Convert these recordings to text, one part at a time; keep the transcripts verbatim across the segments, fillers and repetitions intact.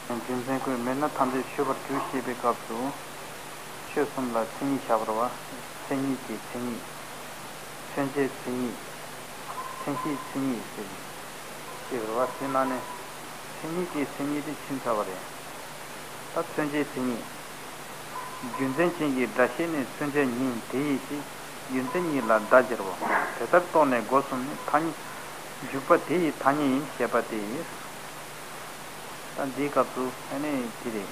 རྒྱུ་མཚན་ཀུན་མེད་ན་ཐམས་ཅད་ཆོད་པར་འགྱུར་ཞེས་པའི་སྐབས་སུ། ཆོས་གསུམ་ལ་མཚན་ཉིད་བཞག་པ་རེད་བ། མཚན་ཉིད་ཀྱི་མཚན་ཉིད། མཚོན་བྱའི་མཚན་ཉིད། མཚན་གཞིའི་མཚན་ཉིད་ཟེར་ཞེས་པ་རེད་བ། དེ་ནང་ནས་མཚན་ཉིད་ཀྱི་མཚན་ཉིད་དེ་ཕྱིན་ཚར་བ་རེད། ད་མཚོན་བྱའི་མཚན་ཉིད། རྒྱུ་མཚན་ཅན་གྱི་སྒྲ་ཤེས་ནི་མཚོན་བྱ་ཉིད་དེ་ཡིས་ཤེས། རྒྱུ་མཚན་ཉིད་ལ་བརྡ་སྦྱར་བའོ། དེ་ལྟར་རྟོགས་ནས་སྒོ་གསུམ་ནི། ཐ་སྙད་འཇུག་པ་དེ་ཡི་ཐ་སྙད་ཡིན་ཞེས་པ་སྟེ། ད་འདིའི་སྐབས་སུ་ཨ་ནི་དེ་རེད།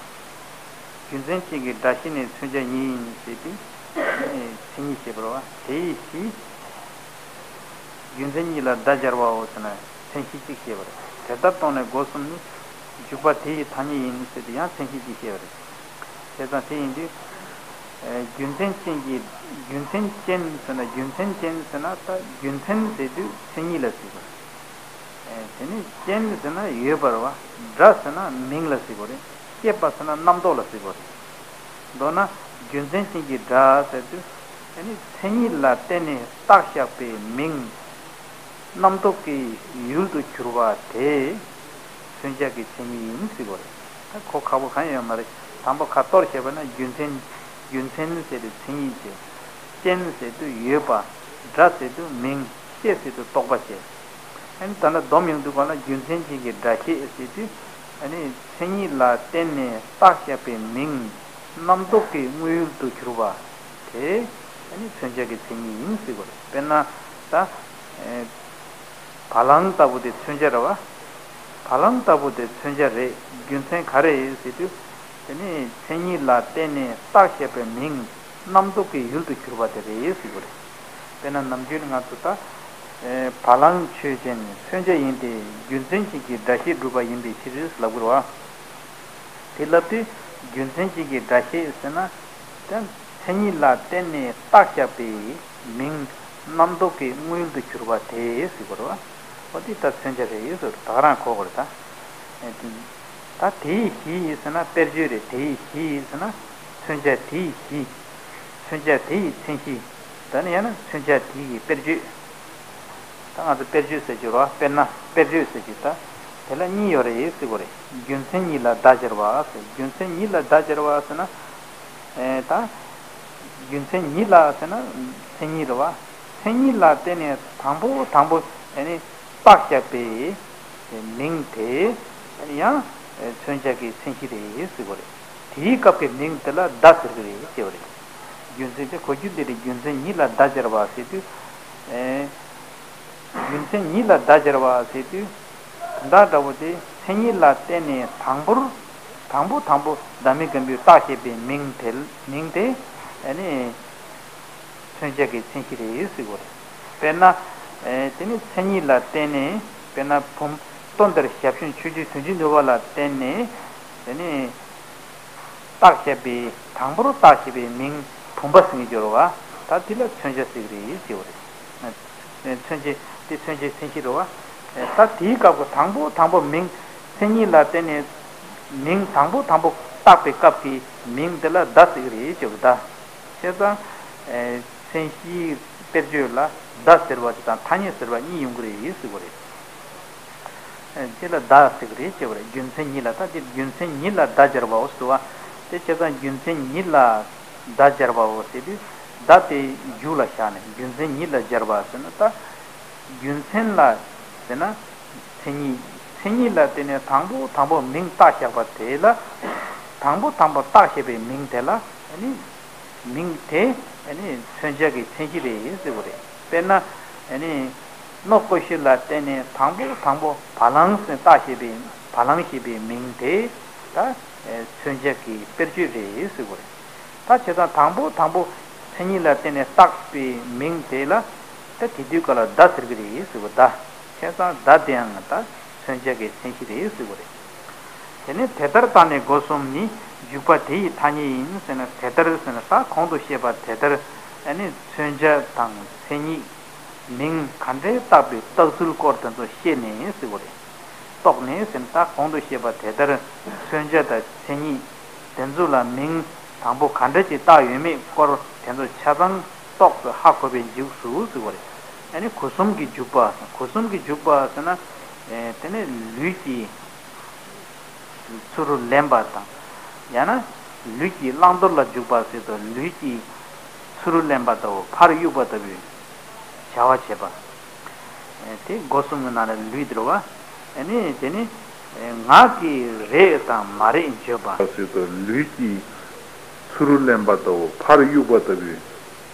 རྒྱུ་མཚན་ཅན་གྱི་སྒྲ་ཤེས་ནི་མཚོན་བྱ་ཉིད་ཡིན་ཟེར་དུས། ཨ་ནི་མཚན་ཉིད་ཞེས་པ་རེད་བ། དེ་ཡིས་ཤེས། རྒྱུ་མཚན་ཉིད་ལ་བརྡ་སྦྱར་བའོ་ཟེར་ན་མཚན་གཞི་གཅིག་བཤད་པ་རེད། དེ་ལྟར་རྟོགས་ནས་སྒོ་གསུམ་ནི། འཇུག་པ་དེ་ཡི་ཐ་སྙད་ཡིན་ཟེར་དུས་ཡང་མཚན་གཞི་གཅིག་བཤད་པ་རེད། བྱས་ཙང་དེ་ཡིན་དུས། ཨེ། རྒྱུ་མཚན་ཅན་གྱི། རྒྱུ་མཚན་ཅན་ཟེར་ན། རྒྱུ་མཚན་ཅན་ཟེར་ན་ད་རྒྱུ་མཚན་ཟེར་དུས་མཚན་ཉིད་ལ་ཟེར་དགོས། ཨེ། དེ་ནས་ཅན་ཟེར་ན་ཡོད་པ་རེད་བ། སྒྲ་ཟེར་ན་མིང་ལ་ཟེར་དགོས་རེད། སྐྱེས་པ་ཟེར་ན་རྣམ་རྟོག་ལ་ཟེར་དགོས་རེད། མདོར་ན་རྒྱུ་མཚན་ཅན་གྱི་སྒྲ་ཟེར་དུས། ཨ་ནི་མཚན་ཉིད་ལ་བརྟེན་ནས་བཏགས་བཞག་པའི་མིང་། རྣམ་རྟོག་གི་ཡུལ་དུ་གྱུར་པ་དེ་མཚོན་བྱ་གི་མཚན་ཉིད་ཡིན་ཟེར་བ་རེད། ད་གོ་ཁག་པོ་གང་ཡང་ཡོད་མ་རེད། དང་པོ་ཁ་གཏོར་བྱས་པ་ན་རྒྱུ་མཚན། རྒྱུ་མཚན་ཟེར་དུས་མཚན་ཉིད་བྱས། ཅན་ཟེར་དུས་ཡོད་པ། སྒྲ་ཟེར་དུས་མིང་། ཤེས་ཟེར་དུས་རྟོག་པ་བྱས། ཨ་ནི་ད་ལྟ་སྡོམ་ཡོང་དུས་གང་ལ་རྒྱུ་མཚན་ཅན་གྱི་སྒྲ་ཤེས་ཟེར་དུས། ཨ་ནི་མཚན་ཉིད་ལ་བརྟེན་ནས་བཏགས་བཞག་པའི་མིང་། རྣམ་རྟོག་གི་དངོས་ཡུལ་དུ་གྱུར་པ། དེ་ཨ་ནི་མཚོན་བྱ་གི་མཚན་ཉིད་ཡིན་ཟེར་བ་རེད། དཔེར་ན་ད། ཨེ། བ་ལང་ལྟ་བུ་དེ་མཚོན་བྱ་རེད་བ། བ་ལང་ལྟ་བུ་དེ་མཚོན་བྱ་རེད། རྒྱུ་མཚན་ག་རེ་ཟེར་དུས། དེ་ནི་མཚན་ཉིད་ལ་བརྟེན་ནས་བཏགས་བཞག་པའི་མིང་། རྣམ་རྟོག་གི་ཡུལ་དུ་གྱུར་པ་དེ་རེད་ཟེར་བ་རེད། དཔེར་ན་ནམ་རྒྱུན་ང་ཚོ་ད། ཨེ། བ་ལང་ཆོས་ཅན། མཚོན་བྱ་ཡིན་ཏེ། རྒྱུ་མཚན་ཅན་གྱི་སྒྲ་ཤེས་གྲུབ་པ་ཡིན་པའི་ཕྱིར་ལབ་དགོས་རེད་བ། དེ་ལབ་དུས་རྒྱུ་མཚན་ཅན་གྱི་སྒྲ་ཤེས་ཟེར་ན། དེ་མཚན་ཉིད་ལ་བརྟེན་ནས་བཏགས་བཞག་པའི་མིང་། རྣམ་རྟོག་གི་དངོས་ཡུལ་དུ་གྱུར་པ་དེ་ཟེར་དགོས་རེད་བ། འོ་དེ་ད་མཚོན་བྱ་རེད་ཟེར། ད་ག་རང་གོ་དགོས་རེད་ད། ཨེ། དེ། ད་དེ་ཡི་གཞི་ཡིས་ཟེར་ན་དཔེར་བརྗོད་རེད། དེ་ཡི་གཞི་ཡིས་ཟེར་ན་མཚོན་བྱ་དེ་ཡི་གཞི། མཚོན་བྱ་དེ་ཡི་མཚན་གཞི། ད་ནི་ཡང་ན་མཚོན་བྱ་དེ་ཡི་དཔེར་བརྗོད། ད་ང་ཚོ་དཔེར་བརྗོད་ཟེར་རྒྱུ་རེད་བ། དཔེར་ན་དཔེར་བརྗོད་ཟེར་རྒྱུ་ད། དེ་ལ་གཉིས་ཡོད་རེད་ཟེར་དགོས་རེད། རྒྱུ་མཚན་ཉིད་ལ་བརྡ་སྦྱར་བ་ཟེར། རྒྱུ་མཚན་ཉིད་ལ་བརྡ་སྦྱར་བ་ཟེར་ན། ཨེ། ད། རྒྱུ་མཚན་ཉིད་ལ་ཟེར་ན་མཚན་ཉིད་རེད་བ། མཚན་ཉིད་ལ་བརྟེན་ནས་དང་པོ་དང་པོ་ཨ་ནི་བཏགས་བཞག་པའི་མིང་དེ་ཡང་མཚོན་བྱ་གི་མཚན་གཞི་རེད་ཟེར་བ་རེད། དེའི་སྐབས་ཀྱི་མིང་དེ་ལ་བརྡ་ཟེར་གྱི་རེད་ཅེས་པ་རེད། རྒྱུ་མཚན་དེ་གོ་རྒྱུ་འདི་རེད། རྒྱུ་མཚན་ཉིད་ལ་བརྡ་སྦྱར་བ་ཟེར་དུས། ཨེ། རྒྱུ་མཚན་ཉིད་ལ་བརྡ་སྦྱར་བ་ཟེར་དུས། དོན་དག་འདྲ་བོ་དེ་མཚན་ཉིད་ལ་བརྟེན་ནས་དང་པོར། དང་པོ་དང་པོ་བདག་མེད་རྐང་པས་བཏགས་བཞག་པའི་མིང་དེ། མིང་དེ་ཨ་ནི་མཚོན་བྱ་གི་མཚན་གཞི་རེད་ཟེར་དགོས་རེད། དཔེར་ན། ཨེ། དེ་ནི་མཚན་ཉིད་ལ་བརྟེན་ནས། དཔེར་ན་བུམ། དོན་དེར་ཞབས་ཞུམ་ཆོས་རྗེ་དོན་གྱི་ནུས་པ་ལ་བརྟེན་ནས། དེ་ནི་བཏགས་བཞག་པའི། དང་པོར་བཏགས་བཞག་པའི་མིང་བུམ་པ་ཟེར་གྱི་ཡོད་རེད་བ། ད་དེ་ལ་མཚོན་བྱ་ཟེར་གྱི་རེད་ཟེར་བ་རེད། མཚོན་བྱེད། དེ་མཚོན་བྱེད་མཚན་གཞི་རེད་བ། ད་དེའི་སྐབས་ཀྱི་དང་པོ་དང་པོ་མིང་། མཚན་ཉིད་ལ་བརྟེན་ནས་མིང་དང་པོ་དང་པོ་བཏགས་པའི་སྐབས་ཀྱི་མིང་དེ་ལ་བརྡ་ཟེར་གྱི་རེད་ཅེས་པ་བརྡ། བྱས་ཙང་། མཚན་གཞིའི་དཔེར་བརྗོད་ལ་བརྡ་ཟེར་བ་དེ་དང་ཐ་སྙད་ཟེར་བ་གཉིས་ཡོང་གི་རེད་ཟེར་བ་རེད། ཨ། དེ་ལ་བརྡ་ཟེར་གྱི་རེད་ཅེས་པ་རེད། རྒྱུ་མཚན་ཉིད་ལ། ད་དེ་རྒྱུ་མཚན་ཉིད་ལ་བརྡ་སྦྱར་བའོ་ཟེར་བ། དེ་བྱས་ཙང་རྒྱུ་མཚན་ཉིད་ལ་བརྡ་སྦྱར་བའོ་ཟེར་དུས། བརྡ་དེ་མཇུག་ལ་བཞག་ནས་རྒྱུ་མཚན་ཉིད་ལ་སྦྱར་བ་ཟེར་ན། ད་རྒྱུ་མཚན་ལ་ཟེར་ན་མཚན་ཉིད། མཚན་ཉིད་ལ་བརྟེན་ནས་དང་པོ་དང་པོ་མིང་བཏགས་བཞག་པ་དེ་ལ། དང་པོ་དང་པོ་བཏགས་བཞག་པའི་མིང་དེ་ལ་ཨ་ནི། མིང་དེ་ཨ་ནི་མཚོན་བྱ་གི་མཚན་གཞི་རེད་ཟེར་བ་རེད། དཔེར་ན་ཨ་ནི། རྣོ་ཀོ་ཤི་ལ་བརྟེན་ནས་དང་པོ་དང་པོ་བ་ལང་ཟེར་བཏགས་བཞག་པའི། བ་ལང་ཞེས་པའི་མིང་དེ་ད་མཚོན་བྱ་གི་དཔེར་བརྗོད་རེད་ཟེར་བ་རེད། ད་བྱས་ཙང་དང་པོ་དང་པོ་མཚན་ཉིད་ལ་བརྟེན་ནས་བཏགས་པའི་མིང་དེ་ལ་ད་དེ་དུས་སྐབས་ལ་བརྡ་ཟེར་གྱི་རེད་ཟེར་བ་བརྡ། བྱས་ཙང་བརྡ་དེའང་ད་མཚོན་བྱ་གི་མཚན་གཞི་རེད་ཟེར་བ་རེད། དེ་ནས་དེ་ལྟར་བརྟགས་ནས་སྒོ་གསུམ་ནི། འཇུག་པ་དེ་ཡི་ཐ་སྙད་ཡིན་ཟེར་ན། དེ་ལྟར་ཟེར་ན་ད་གོང་དུ་བཤད་པ་དེ་ལྟར་ཨ་ནི་མཚོན་བྱ་དང་མཚན་ཉིད། མིང་ག་འདྲའི་བཏགས་པའི་བཏགས་ཚུལ་སྐོར་དེ་ཚོ་ཤེས་ནས་ཟེར་བ་རེད། རྟོགས་ནས་ཟེར་ན་ད་གོང་དུ་བཤད་པ་དེ་ལྟར་མཚོན་བྱ་དང་མཚན་ཉིད་དེ་ཚོ་ལ་མིང་དང་པོ་ག་འདྲ་ཅིག་བཏགས་ཡོད་མེད་སྐོར་དེ་ཚོ་ཆ་ཚང་རྟོགས་སུ་ཧ་གོ་བའི་འཇུག་སུ་ཟེར་བ་རེད། ཨ་ནི་སྒོ་གསུམ་གྱི་འཇུག་པ། སྒོ་གསུམ་གྱི་འཇུག་པ་ཟེར་ན། ཨེ། དེ་ནི་ལུས་ཀྱི། ཚུ་རུ་ལེན་པ་དང་། ཡང་ན་ལུས་ཀྱི་བླང་དོར་ལ་འཇུག་པ་ཟེར་དུས་ལུས་ཀྱི་ཚུ་རུ་ལེན་པ་ལྟ་བུ་ཕར་གཡུག་པ་ལྟ་བུའི་བྱ་བ་བྱེད་པ། དེ་སྒོ་གསུམ་གྱི་ནང་ནས་ལུས་དེ་རེད་བ། ཨ་ནི་དེ་ནི་ངག་གིས་རེད་དང་མ་རེད་བརྗོད་པ། ཟེར་དུས་ལུས་ཀྱི་ཚུ་རུ་ལེན་པ་ལྟ་བུ་ཕར་གཡུག་པ་ལྟ་བུའི་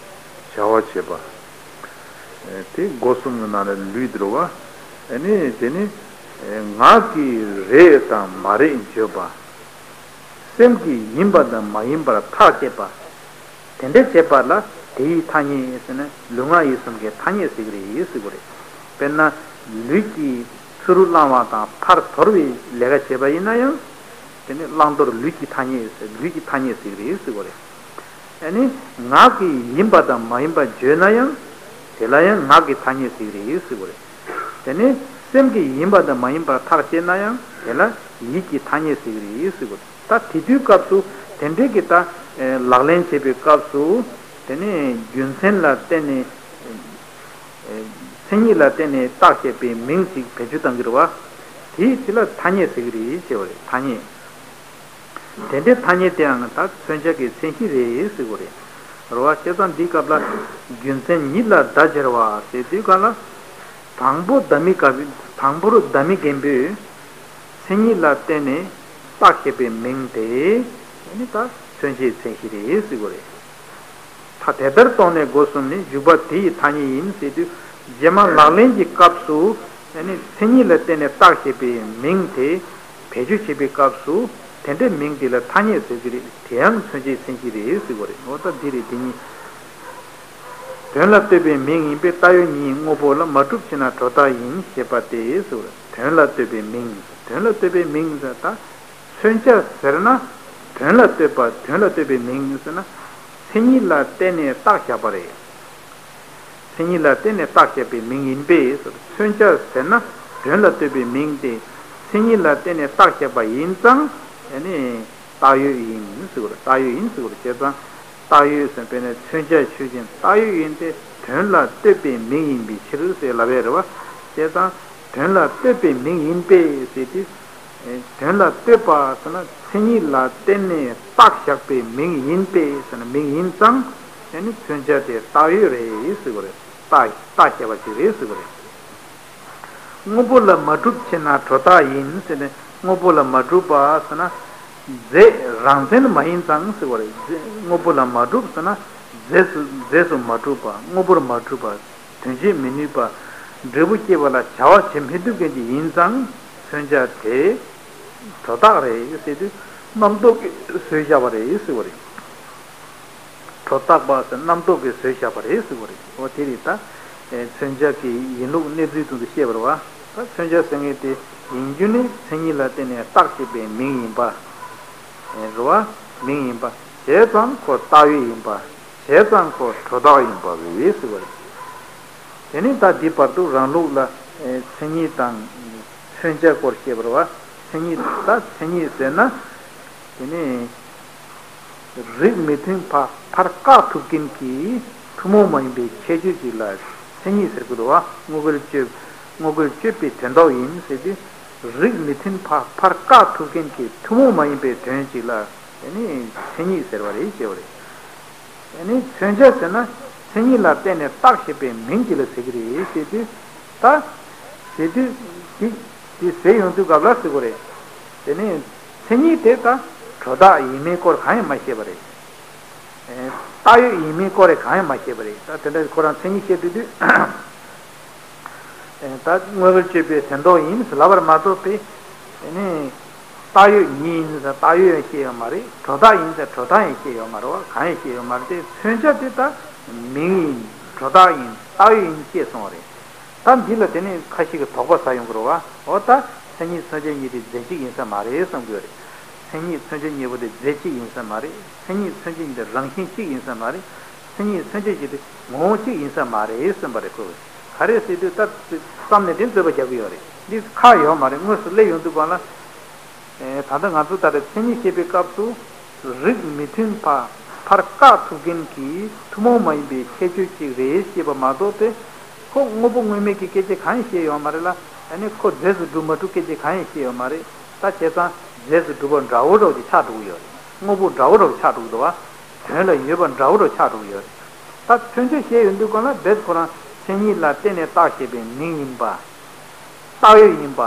བྱ་བ་བྱེད་པ། དེ་སྒོ་གསུམ་གྱི་ནང་ནས་ལུས་དེ་རེད་བ། ཨ་ནི་དེ་ནི་ངག་གིས་རེད་དང་མ་རེད་བརྗོད་པ། སེམས་ཀྱིས་ཡིན་པ་དང་མ་ཡིན་པར་ཐག་བཅད་པ། དེ་འདྲ་བྱེད་པ་ལ་དེའི་ཐ་སྙད་ཟེར་ན་ལུས་ངག་ཡིད་གསུམ་གའི་ཐ་སྙད་ཟེར་གྱི་རེད་ཟེར་གྱི་རེད། དཔེར་ན་ལུས་ཀྱིས་ཚུ་རུ་བླང་བ་དང་ཕར་དོར་བའི་ལས་ཀ་བྱེད་པ་ཡིན་ན་ཡང་། དེ་ནི་བླང་དོར་ལུས་ཀྱི་ཐ་སྙད་ཟེར་ལུས་ཀྱི་ཐ་སྙད་ཟེར་གྱི་རེད་ཟེར་གྱི་རེད། ཨ་ནི་ངག་གིས་ཡིན་པ་དང་མ་ཡིན་པ་བརྗོད་ན་ཡང་། དེ་ལ་ཡང་ངག་གི་ཐ་སྙད་ཟེར་གྱི་རེད་ཟེར་གྱི་རེད། དེ་ནས་སེམས་ཀྱིས་ཡིན་པ་དང་མ་ཡིན་པར་ཐག་བཅད་ན་ཡང་དེ་ལ་ཡིད་ཀྱི་ཐ་སྙད་ཟེར་གྱི་རེད་ཟེར་གྱི་རེད། ད་དེ་དུས་སྐབས་སུ་དེ་འདྲའི་གི་ད་ལག་ལེན་བྱེད་པའི་སྐབས་སུ་དེ་ནས་རྒྱུ་མཚན་ལ་བརྟེན་ནས་མཚན་ཉིད་ལ་བརྟེན་ནས་བཏགས་བཞག་པའི་མིང་ཅིག་བེད་སྤྱོད་གཏང་གི་རེད་བ། དེའི་ཚིག་ལ་ཐ་སྙད་ཟེར་གྱི་རེད་ཅེས་པ་རེད། ཐ་སྙད། དེ་འདྲའི་ཐ་སྙད་དེའང་ད་མཚོན་བྱ་གི་མཚན་གཞི་རེད་ཟེར་གྱི་རེད། རེད་བ། བྱས་ཙང་འདིའི་སྐབས་ལ་རྒྱུ་མཚན་ཉིད་ལ་བརྡ་སྦྱར་བ་ཟེར་དུས་གང་ལ། དང་པོ་བརྡ་མི་དགའ་བའི་དང་པོ་རུ་བརྡ་མི་རྒན་པོས་མཚན་ཉིད་ལ་བརྟེན་ནས་བཏགས་བཞག་པའི་མིང་དེ་ནི་ད་མཚོན་བྱའི་མཚན་གཞི་རེད་ཟེར་གྱི་རེད། ད་དེ་ལྟར་རྟོགས་ནས་སྒོ་གསུམ་ནི་འཇུག་པ་དེ་ཡི་ཐ་སྙད་ཡིན་ཟེར་དུས། རྗེས་མ་ལག་ལེན་གྱི་སྐབས་སུ་ནི་མཚན་ཉིད་ལ་བརྟེན་ནས་བཏགས་བཞག་པའི་མིང་དེ་བེད་སྤྱོད་བྱེད་པའི་སྐབས་སུ་དེ་འདྲའི་མིང་དེ་ལ་ཐ་སྙད་ཟེར་གྱི་རེད། དེ་ཡང་མཚོན་བྱའི་མཚན་གཞི་རེད་ཟེར་གྱི་རེད། འོ་ད་འདི་རེད་དེ་ཉིད། དོན་ལ་ལྟོས་པའི་མིང་ཡིན་པས་ལྟ་ཡུལ་ཉིད་དངོས་པོ་ལ་མ་གྲུབ་ཕྱིར་ན་སྒྲོ་བཏགས་ཡིན་ཞེས་པ་སྟེ་ཟེར། དོན་ལ་ལྟོས་པའི་མིང་། དོན་ལ་ལྟོས་པའི་མིང་ཟེར་ད། མཚོན་བྱ་ཟེར་ན་དོན་ལ་ལྟོས་པ། དོན་ལ་ལྟོས་པའི་མིང་ཟེར་ན་མཚན་ཉིད་ལ་བརྟེན་ནས་བཏགས་བཞག་པ་རེད། མཚན་ཉིད་ལ་བརྟེན་ནས་བཏགས་བཞག་པའི་མིང་ཡིན་པས། མཚོན་བྱ་ཟེར་ན་དོན་ལ་ལྟོས་པའི་མིང་སྟེ། མཚན་ཉིད་ལ་བརྟེན་ནས་བཏགས་བཞག་པ་ཡིན་ཙང་ཨ་ནི་བཏགས་ཡོད་ཡིན་ཟེར་གྱི་རེད། བཏགས་ཡོད་ཡིན་ཟེར་གྱི་རེད། བྱས་ཙང་བཏགས་ཡོད་ཟེར་དཔེར་ན་མཚོན་བྱ་ཆོས་ཅན་བཏགས་ཡོད་ཡིན་ཏེ་དོན་ལ་ལྟོས་པའི་མིང་ཡིན་པའི་ཕྱིར་ཟེར་ལབ་ཡས་རེད་བ། བྱས་ཙང་དོན་ལ་ལྟོས་པའི་མིང་ཡིན་པས་ཟེར་དུས། དོན་ལ་ལྟོས་པ་ཟེར་ན་མཚན་ཉིད་ལ་བརྟེན་ནས་བཏགས་བཞག་པའི་མིང་ཡིན་པས་ཟེར་ན་མིང་ཡིན་ཙང་ཨ་ནི་མཚོན་བྱ་དེ་བཏགས་ཡོད་རེད་ཟེར་གྱི་རེད། བཏགས་བཏགས་བཞག་པ་ཅིག་རེད་ཟེར་གྱི་རེད། དངོས་པོ་ལ་མ་གྲུབ་ཕྱིར་ན་སྒྲོ་བཏགས་ཡིན་ཟེར་ནས་དངོས་པོ་ལ་མ་གྲུབ་པ་ཟེར་ན་རྫས་རང་མཚན་མ་ཡིན་ཙང་ཟེར་གྱི་རེད། རྫས་དངོས་པོ་ལ་མ་གྲུབ་ཟེར་ན་རྫས་སུ་རྫས་སུ་མ་གྲུབ་པ། དངོས་པོར་མ་གྲུབ་པ། དོན་བྱེད་མི་ནུས་པ། འབྲས་བུ་སྐྱེད་པ་ལ་བྱ་བ་བྱེད་མི་ཐུབ་མཁན་ཅིག་ཡིན་ཙང་མཚོན་བྱ་དེ་སྒྲོ་བཏགས་རེད་ཟེར་དུས་རྣམ་རྟོག་གིས་བཟོས་བཞག་པ་རེད་ཟེར་གྱི་རེད། སྒྲོ་བཏགས་པ་ཟེར་རྣམ་རྟོག་གིས་བཟོས་བཞག་པ་རེད་ཟེར་གྱི་རེད། འོ་དེ་རེད་ད། མཚོན་བྱ་གི་ཡིན་ལུགས་གནས་ཚུལ་དུ་བཤད་པ་རེད་བ། ད་མཚོན་བྱ་ཟེར་མཁན་དེ་ཡིན་རྒྱུ་ནི་མཚན་ཉིད་ལ་བརྟེན་ནས་བཏགས་བཞག་པའི་མིང་ཡིན་པ། རེད་བ། མིང་ཡིན་པ། བྱས་ཙང་ཁོ་བཏགས་ཡོད་ཡིན་པ། བྱས་ཙང་ཁོ་སྒྲོ་བཏགས་ཡིན་པ་རེད་ཟེར་བ་རེད། དེ་ནས་ད་འདི་བར་དུ་རང་ལུགས་ལ་མཚན་ཉིད་དང་མཚོན་བྱ་སྐོར་བཤད་པ་རེད་བ། མཚན་ཉིད་ད་མཚན་ཉིད་ཟེར་ན། དེ་ནས་རིགས་མི་མཐུན་ཕ་ཕར་བཀག་ཐུབ་མཁན་གྱི་ཐུན་མོང་མ་ཡིན་པའི་ཁྱད་ཆོས་ཅིག་ལ་མཚན་ཉིད་ཟེར་གྱི་འདུག་བ། དངོས་འགལ་གཅོད་དངོས་འགལ་གཅོད་པའི་དོན་ལྡོག་ཡིན་ཟེར་དུས། རིགས་མི་མཐུན་ཕ་ཕར་བཀག་ཐུབ་མཁན་གྱི་ཐུན་མོང་མ་ཡིན་པའི་དོན་ཅིག་ལ་དེ་ནི་མཚན་ཉིད་ཟེར་བ་རེད་ཅེས་པ་རེད། དེ་ནི་མཚོན་བྱ་ཟེར་ན་མཚན་ཉིད་ལ་བརྟེན་ནས་བཏགས་བཞག་པའི་མིང་ཅིག་ལ་ཟེར་གྱི་རེད་ཟེར་དུས། ད་ཟེར་དུས་དེ་དེ་ཟེར་ཡོང་དུས་སྐབས་ལ་ཟེར་དགོས་རེད། དེ་ནི་མཚན་ཉིད་དེ་ད་སྒྲོ་བཏགས་ཡིན་མིན་སྐོར་གང་ཡང་མ་བཤད་པ་རེད། བཏགས་ཡོད་ཡིན་མིན་སྐོར་རེ་གང་ཡང་མ་བཤད་པ་རེད། ད་དེ་འདྲ་ཁོ་རང་མཚན་ཉིད་བཤད་དུས་དུས། ད་དངོས་འགལ་གཅོད་པའི་དོན་ལྡོག་ཡིན་ཟེར་ལབ་པར་མ་གཏོགས་པའི། དེ་ནི་བཏགས་ཡོད་ཉིད་ཡིན་ཟེར་བཏགས་ཡོད་ཡང་བཤད་ཡོད་མ་རེད། སྒྲོ་བཏགས་ཡིན་ཟེར་སྒྲོ་བཏགས་ཡང་བཤད་ཡོད་མ་རེད་བ། གང་ཡང་བཤད་ཡོད་མ་རེད་དེ། མཚོན་བྱ་དེ་ད་མིང་ཡིན། སྒྲོ་བཏགས་ཡིན། བཏགས་ཡོད་ཡིན་བཤད་སོང་བ་རེད། ད་འདི་ལ་དེ་ནི་ཁ་ཤས་ཀྱིས་དོགས་པ་ཟ་ཡོང་གི་རེད་བ། འོ་ད་མཚན་ཉིད་མཚོན་བྱ་གཉིས་དེ་རྫས་གཅིག་ཡིན་ས་མ་རེད་བསམ་གྱི་ཡོད་རེད། མཚན་ཉིད་མཚོན་བྱ་གཉིས་པོ་དེ་རྫས་གཅིག་ཡིན་ས་མ་རེད། མཚན་ཉིད་མཚོན་བྱ་གཉིས་དེ་རང་བཞིན་གཅིག་ཡིན་ས་མ་རེད། མཚན་ཉིད་མཚོན་བྱ་གཅིག་དེ་ངོ་བོ་གཅིག་ཡིན་ས་མ་རེད་གསུངས་པ་རེད་ཁོ་གིས། ག་རེ་ཟེར་དུས་ད་བསམ་ནས་དེ་རྩོད་པ་རྒྱག་གི་ཡོད་རེད། འདི་ཁག་ཡོད་མ་རེད། དངོས་སུ་སླེབས་ཡོང་དུས་གང་ལ། ད་ལྟ་ང་ཚོ་ད་ལྟ་མཚན་ཉིད་བཤད་པའི་སྐབས་སུ་རིགས་མི་མཐུན་ཕ་ཕར་བཀག་ཐུབ་མཁན་གྱི་ཐུན་མོང་མ་ཡིན་པའི་ཁྱད་ཆོས་གཅིག་རེད་ཅེས་པ་མ་གཏོགས་ཏེ། ཁོ་དངོས་པོ་དངོས་མེད་ཀྱི་སྐད་ཆ་གང་ཡང་བཤད་ཡོད་མ་རེད་ལ། ཨ་ནི་ཁོ་རྫས་སུ་གྲུབ་མ་གྲུབ་སྐད་ཆ་གང་ཡང་བཤད་ཡོད་མ་རེད། ད་བྱས་ཙང་ རྫས་སུ་གྲུབ་པ་འདྲ་བོ་འདྲ་བོ་ཅིག་ཆགས་འགྲོ་གི་ཡོད་རེད། དངོས་པོ་འདྲ་བོ་འདྲ་བོ་ཆགས་འགྲོ་གི་འདུག་བ། དོན་ལ་ཡོད་པ་འདྲ་བོ་འདྲ་བོ་ཆགས་འགྲོ་གི་ཡོད་རེད། ད་མཚོན་བྱ་བཤད་ཡོང་དུས་སྒང་ལ་རྦད་ཁོ་རང་མཚན་ཉིད་ལ་བརྟེན་ནས་བཏགས་ཞེས་པའི་མིང་ཡིན་པ། བཏགས་ཡུལ་ཡིན་པ།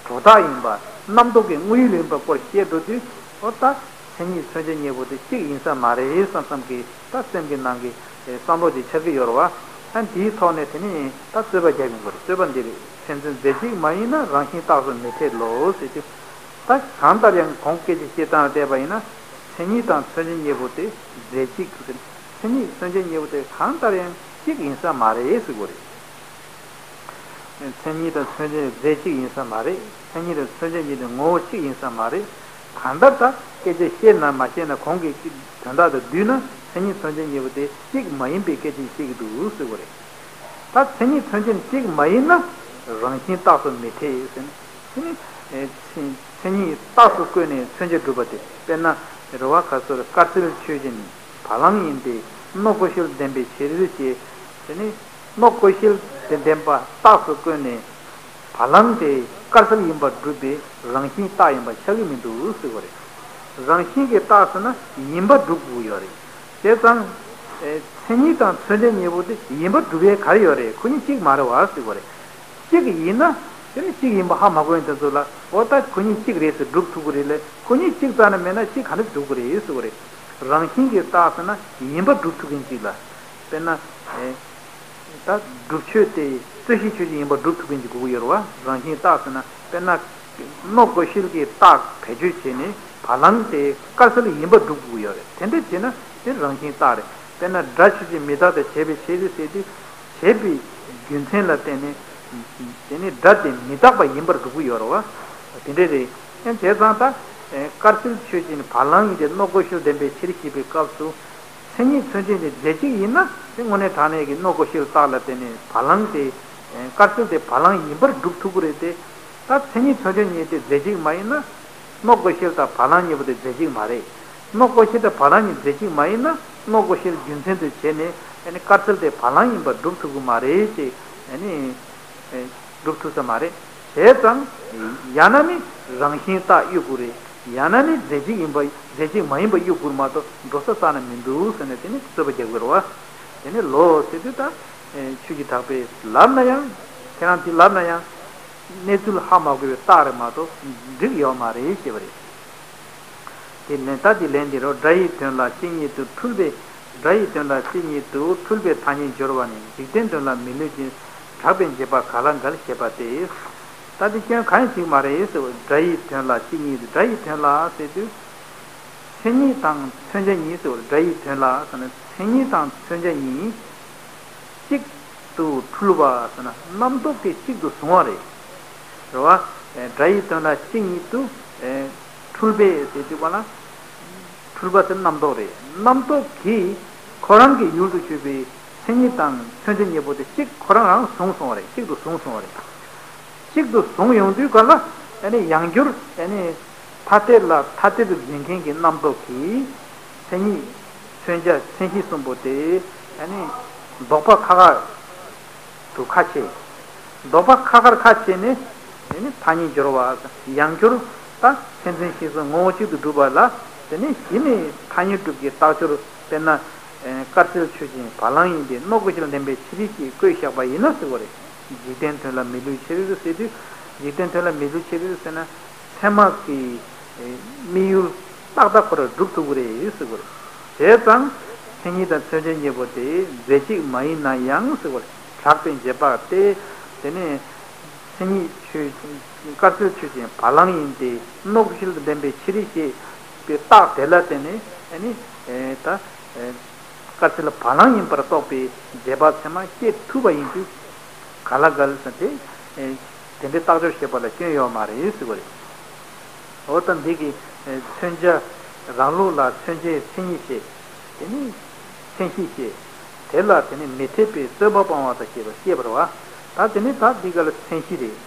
གྲུབ་རྟགས་ཡིན་པ། རྣམ་རྟོག་གི་དངོས་ཡུལ་ཡིན་པའི་སྐོར་བཤད་འགྲོ་དུས། འོ་ད། མཚན་ཉིད་མཚོན་བྱ་གཉིས་པོ་དེ་གཅིག་ཡིན་ས་མ་རེད་བསམ་བསམ་གི་ད་སེམས་ཀྱི་ནང་གི་བསམ་བློ་ཅིག་འཆར་གྱི་ཡོད་རེད་བ། ཨ་འདིའི་ཐོག་ནས་དེ་ནས་ད་རྩོད་པ་རྒྱག་གི་ཡོད་རེད། རྩོད་པ་འདི་རེད། མཚན་མཚོན་རྫས་གཅིག་མ་ཡིན་ན་རང་བཞིན་རྟགས་སུ་མི་འཐད་ལོ་ཟེར་དུས། ད་གང་ལྟར་ཡང་གོང་སྐད་ཆ་བཤད་སྟངས་ལ་བལྟས་པ་ཡིན་ན། མཚན་ཉིད་དང་མཚོན་བྱ་གཉིས་པོ་དེ་རྫས་གཅིག་ཟེར། མཚན་ཉིད་མཚོན་བྱ་གཉིས་པོ་དེ་གང་ལྟར་ཡང་གཅིག་ཡིན་ས་མ་རེད་ཟེར་གྱི་ཡོད་རེད། མཚན་ཉིད་དང་མཚོན་བྱ་རྫས་གཅིག་ཡིན་ས་མ་རེད། མཚན་ཉིད་དང་མཚོན་བྱ་གཉིས་དེ་ངོ་བོ་གཅིག་ཡིན་ས་མ་རེད། གང་ལྟར་ད་སྐད་ཆ་བཤད་ན་མ་བཤད་ན་གོང་གི་དོན་དག་དང་བསྡུས་ན་མཚན་ཉིད་མཚོན་བྱ་གཉིས་པོ་དེ་གཅིག་མ་ཡིན་པའི་སྐད་ཆ་བཤད་ཀྱི་འདུག་ཟེར་བ་རེད། ད་མཚན་ཉིད་མཚོན་བྱ་གཅིག་མ་ཡིན་ན་རང་བཞིན་རྟགས་སུ་མི་འཐད་ཟེར་ན། དེ་ནི་མཚན་མཚན་ཉིད་རྟགས་སུ་བཀོད་ནས་མཚོན་བྱ་སྒྲུབ་པ་དེ། དཔེར་ན་རེ་བ་ག་སོར་དཀར་གསལ་ཆོས་ཅན། བ་ལང་ཡིན་ཏེ། སྣོད་གོ་ཤེས་ལྡན་པའི་ཕྱིར་ཞེས། དེ་ནི་སྣོད་གོ་ཤེས་ལྡན་པ་རྟགས་སུ་བཀོད་ནས་བ་ལང་དེ་དཀར་གསལ་ཡིན་པར་སྒྲུབ་པའི་རང་བཞིན་རྟགས་ཡིན་པ་ཆགས་ཀྱི་མི་འདུག་ཟེར་བ་རེད། རང་བཞིན་གྱི་རྟགས་ཟེར་ན་ཡིན་པར་སྒྲུབ་དགོས་ཡོད་རེད། བྱས་ཙང་། ཨེ། མཚན་ཉིད་དང་མཚོན་བྱ་གཉིས་པོ་དེ་ཡིན་པར་སྒྲུབ་ཡས་ག་རེ་ཡོད་རེད། ཁོ་གཉིས་གཅིག་མ་རེད་བ་ཟེར་བ་རེད། གཅིག་ཡིན་ན། དེ་ནི་གཅིག་ཡིན་པ་ཧ་མ་གོ་མཁན་དེ་ཚོ་ལ། འོ་ད་ཁོ་གཉིས་གཅིག་རེད་ཟེར་སྒྲུབ་ཐུབ་ཀྱི་རེད་ལས། ཁོ་གཉིས་གཅིག་རྩ་ནས་མེད་ན་གཅིག་ག་འདྲ་སྒྲུབ་ཀྱི་རེད་ཟེར་བ་རེད། རང་བཞིན་གྱི་རྟགས་ཟེར་ན་ཡིན་པ་སྒྲུབ་ཐུབ་མཁན་གཅིག་ལ། དཔེར་ན། ཨེ། ད་སྒྲུབ་ཆོས་དེ་རྩོད་གཞི་ཆོས་ཅན་ཡིན་པ་སྒྲུབ་ཐུབ་མཁན་གྱི་དགོས་ཀྱི་ཡོད་རེད་བ། རང་བཞིན་རྟགས་ཟེར་ན། དཔེར་ན། སྣོད་གོ་ཤེས་ཀྱི་རྟགས་བེད་སྤྱོད་བྱས་ནས་བ་ལང་དེ་དཀར་གསལ་ཡིན་པ་སྒྲུབ་དགོས་ཀྱི་ཡོད་རེད། དེ་འདྲ་བྱས་ན་དེ་རང་བཞིན་རྟགས་རེད། དཔེར་ན་སྒྲ་ཆོས་ཅན་མི་རྟག་སྟེ་བྱས་པའི་ཕྱིར་ཟེར་དུས། བྱས་པའི་རྒྱུ་མཚན་ལ་བརྟེན་ནས། དེ་ནི་སྒྲ་དེ་མི་རྟག་པ་ཡིན་པར་སྒྲུབ་ཀྱི་ཡོད་རེད་བ། དེ་འདྲ་རེད། ཡང་བྱས་ཙང་ད། དཀར་གསལ་ཆོས་ཅན་བ་ལང་ཡིན་ཏེ་སྣོད་གོ་ཤེས་ལྡན་པའི་ཕྱིར་ཞེས་པའི་སྐབས་སུ། མཚན་ཉིད་མཚོན་བྱ་ནི་རྫས་གཅིག་ཡིན་ན་དེ་དངོས་གནས་དྲང་གནས་ཀྱི་སྣོད་གོ་ཤེས་རྟགས་ལ་བརྟེན་ནས་བ་ལང་དེ། དཀར་གསལ་དེ་བ་ལང་ཡིན་པར་སྒྲུབ་ཐུབ་ཀྱི་རེད་དེ། ད་མཚན་ཉིད་མཚོན་བྱ་གཉིས་དེ་རྫས་གཅིག་མ་ཡིན་ན། སྣོད་གོ་ཤེས་དང་བ་ལང་གཉིས་པོ་དེ་རྫས་གཅིག་མ་རེད། སྣོད་གོ་ཤེས་དང་བ་ལང་གཉིས་རྫས་གཅིག་མ་ཡིན་ན་སྣོད་གོ་ཤེས་རྒྱུ་མཚན་དུ་བྱས་ནས་ཨ་ནི་དཀར་གསལ་དེ་བ་ལང་ཡིན་པར་སྒྲུབ་ཐུབ་ཀྱི་མ་རེད་ཅེས་ཨ་ནི། སྒྲུབ་ཐུབ་ས་མ་རེད། བྱས་ཙང་། ཡང་ན་ནི་རང་བཞིན་རྟགས་གཡུག་དགོས་རེད། ཡང་ན་ནི་རྫས་གཅིག་ཡིན་པ་རྫས་གཅིག་མ་ཡིན་པ་གཡུག་དགོས་མ་གཏོགས་འགྲོ་ས་རྩ་ནས་མི་འདུག་ཟེར་ནས་དེ་ནི་རྩོད་པ་རྒྱག་དགོས་རེད་བ། དེ་ནི་ལོ་ཟེར་དུས་ད། ཆོས་ཀྱི་གྲགས་པས་ལབ་ན་ཡང་། ཁྱེད་རང་དེ་ལབ་ན་ཡང་། གནས་ཚུལ་ཧ་མ་གོ་བའི་རྟགས་རེད་མ་གཏོགས་འགྲིག་ཡོད་མ་རེད་ཞེས་པ་རེད། དེ་ལན་ད་དེ་ལན་འདི་རོ། སྒྲ་ཡི་དོན་ལ་གཅིག་ཉིད་དུ་འཁྲུལ་པས། སྒྲ་ཡི་དོན་ལ་གཅིག་ཉིད་དུ་འཁྲུལ་པའི་ཐ་སྙད་སྦྱོར་བ་ནི་འཇིག་རྟེན་དོན་ལ་མི་ལུས་ཀྱི་གྲགས་པའི་འབྱེད་པ་ག་ལ་འགལ་ཞེས་པ་སྟེ། ད་དེ་སྐྱོན་གང་ཡང་ཞིག་མ་རེད་ཟེར་བ། སྒྲ་ཡི་དོན་ལ་གཅིག་ཉིད་དུ། སྒྲ་ཡི་དོན་ལ་ཟེར་དུས། མཚན་ཉིད་དང་མཚོན་བྱ་གཉིས་ཟེར་བ། སྒྲ་ཡི་དོན་ལ་ཟེར་ན་མཚན་ཉིད་དང་མཚོན་བྱ་གཉིས། གཅིག་ཏུ་འཁྲུལ་བ་ཟེར་ན་རྣམ་རྟོག་གིས་གཅིག་ཏུ་བཟུང་བ་རེད། རེད་བ། སྒྲ་ཡི་དོན་ལ་གཅིག་ཉིད་དུ། འཁྲུལ་པས་ཟེར་དུས་པ་ལ། འཁྲུལ་པ་ཟེར་རྣམ་རྟོག་རེད། རྣམ་རྟོག་གིས་ཁོ་རང་གི་ཡུལ་དུ་གྱུར་པའི་མཚན་ཉིད་དང་མཚོན་བྱ་གཉིས་པོ་དེ་གཅིག་ཁོ་རང་རང་བཟུང་སོང་བ་རེད། གཅིག་ཏུ་བཟུང་སོང་བ་རེད། གཅིག་ཏུ་བཟུང་ཡོང་དུས་ག་ལ། ཨ་ནི་ཡང་བསྐྱར་ཨ་ནི་ཐ་དད་ལ་ཐ་དད་དུ་འཛིན་མཁན་གྱི་རྣམ་རྟོག་གིས་མཚན་ཉིད། མཚོན་བྱ་མཚན་གཞི་གསུམ་པོ་དེ་ཨ་ནི་ལྡོག་པ་ཁ་ཁ་དུ་ཁ་ཕྱེ། ལྡོག་པ་ཁ་ཁར་ཁ་ཕྱེ་ནས་ཨ་ནི་ཐ་སྙད་སྦྱོར་བ། ཡང་བསྐྱར་ད་མཚན་མཚོན་གཞི་གསུམ་ངོ་བོ་གཅིག་ཏུ་གྲུབ་པ་ལ། དེ་ནས་གཞི་ནས་ཐ་སྙད་སྒྲུབ་ཀྱི་རྟགས་སྦྱོར། དཔེར་ན། དཀར་གསལ་ཆོས་ཅན་བ་ལང་ཡིན་ཏེ། སྣོད་གོ་ཤེས་ལ་ལྡན་པའི་ཕྱིར་ཞེས་བཀོད་བཞག་པ་ཡིན་ན་ཟེར་བ་རེད། འཇིག་རྟེན་དོན་ལ་མི་ལུས་ཕྱིར་ཟེར་དུས། འཇིག་རྟེན་དོན་ལ་མི་ལུས་ཕྱིར་ཟེར་ན། ཚད་མ་གི་དམིགས་ཡུལ་ཏག་ཏག་ཁོ་རང་སྒྲུབ་ཐུབ་ཀྱི་རེད་ཟེར་བ་རེད། བྱས་ཙང་མཚན་ཉིད་དང་མཚོན་བྱ་གཉིས་པོ་དེ་རྫས་གཅིག་མ་ཡིན་ན་ཡང་ཟེར་བ་རེད། གྲགས་པའི་འབྱེད་པ་སྟེ། དེ་ནས་མཚན་ཉིད་ཆོས། དཀར་གསལ་ཆོས་ཅན་བ་ལང་ཡིན་ཏེ། སྣོད་གོ་ཤེས་ལ་ལྡན་པའི་ཕྱིར་ཞེས་པའི་རྟགས་དེ་ལ་བརྟེན་ནས་ཨ་ནི་ད། དཀར་གསལ་བ་ལང་ཡིན་པར་རྟོགས་པའི་རྗེས་དཔག་ཚད་མ་སྐྱེ་ཐུབ་པ་ཡིན་དུས། ག་ལ་འགལ་ཟེར་ཏེ། དེ་འདྲའི་རྟགས་སྦྱོར་བྱེད་པ་ལ་སྐྱོན་ཡོད་མ་རེད་ཟེར་བ་རེད། འོ་ད་འདི་གི་མཚོན་བྱ། རང་ལུགས་ལ་མཚོན་བྱའི་མཚན་ཉིད་བཤད། དེ་ནི་མཚན་གཞི་བཤད། དེ་ལ་དེ་ནི་མི་འཐད་པའི་རྩོད་པ་སྤང་བ་དང་ཞེས་པ་བཤད་པ་རེད་བ། ད་དེ་ནི་ད་འདི་ག་ལ་མཚན་གཞི་རེད།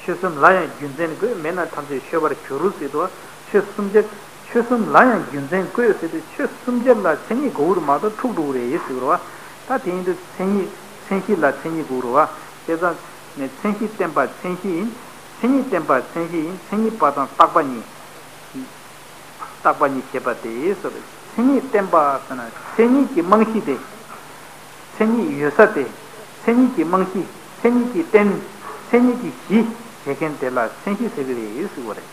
ཆོས་གསུམ་ལ་ཡང་རྒྱུ་མཚན་དགོས། མེད་ན་ཐམས་ཅད་ཤོར་བར་འགྱུར་ཟེར་དུས། ཆོས་གསུམ་ཆོས་གསུམ་ལ་ཡང་རྒྱུ་མཚན་དགོས་ཟེར་དུས་ཆོས་གསུམ་ཆར་ལ་མཚན་ཉིད་དགོས་རེད་མ་གཏོགས་འཁྲུག་འགྲོ་གི་རེད་ཟེར་བ་རེད་བ། ད་དེ་ཡིན་དུས་མཚན་ཉིད་མཚན་གཞི་ལ་མཚན་ཉིད་དགོས་རེད་བ། བྱས་ཙང་ནས་མཚན་གཞི་བརྟེན་པ་མཚན་གཞི་ཡིན། མཚན་ཉིད་བརྟེན་པ་མཚན་གཞི་ཡིན། མཚན་ཉིད་པ་དང་རྟག་པ་གཉིས། བརྟག་པ་གཉིས་བྱེད་པ་སྟེ་ཟེར་བའི། མཚན་ཉིད་བསྟན་པ་ཟེར་ན་མཚན་ཉིད་ཀྱི་རྨང་གཞི་སྟེ། མཚན་ཉིད་ཡོད་ས་སྟེ། མཚན་ཉིད་ཀྱི་རྨང་གཞི། མཚན་ཉིད་ཀྱི་རྟེན། མཚན་ཉིད་ཀྱི་གཞི་བྱེད་མཁན་དེ་ལ་མཚན་གཞི་ཟེར་གྱི་རེད་ཟེར་བ་རེད།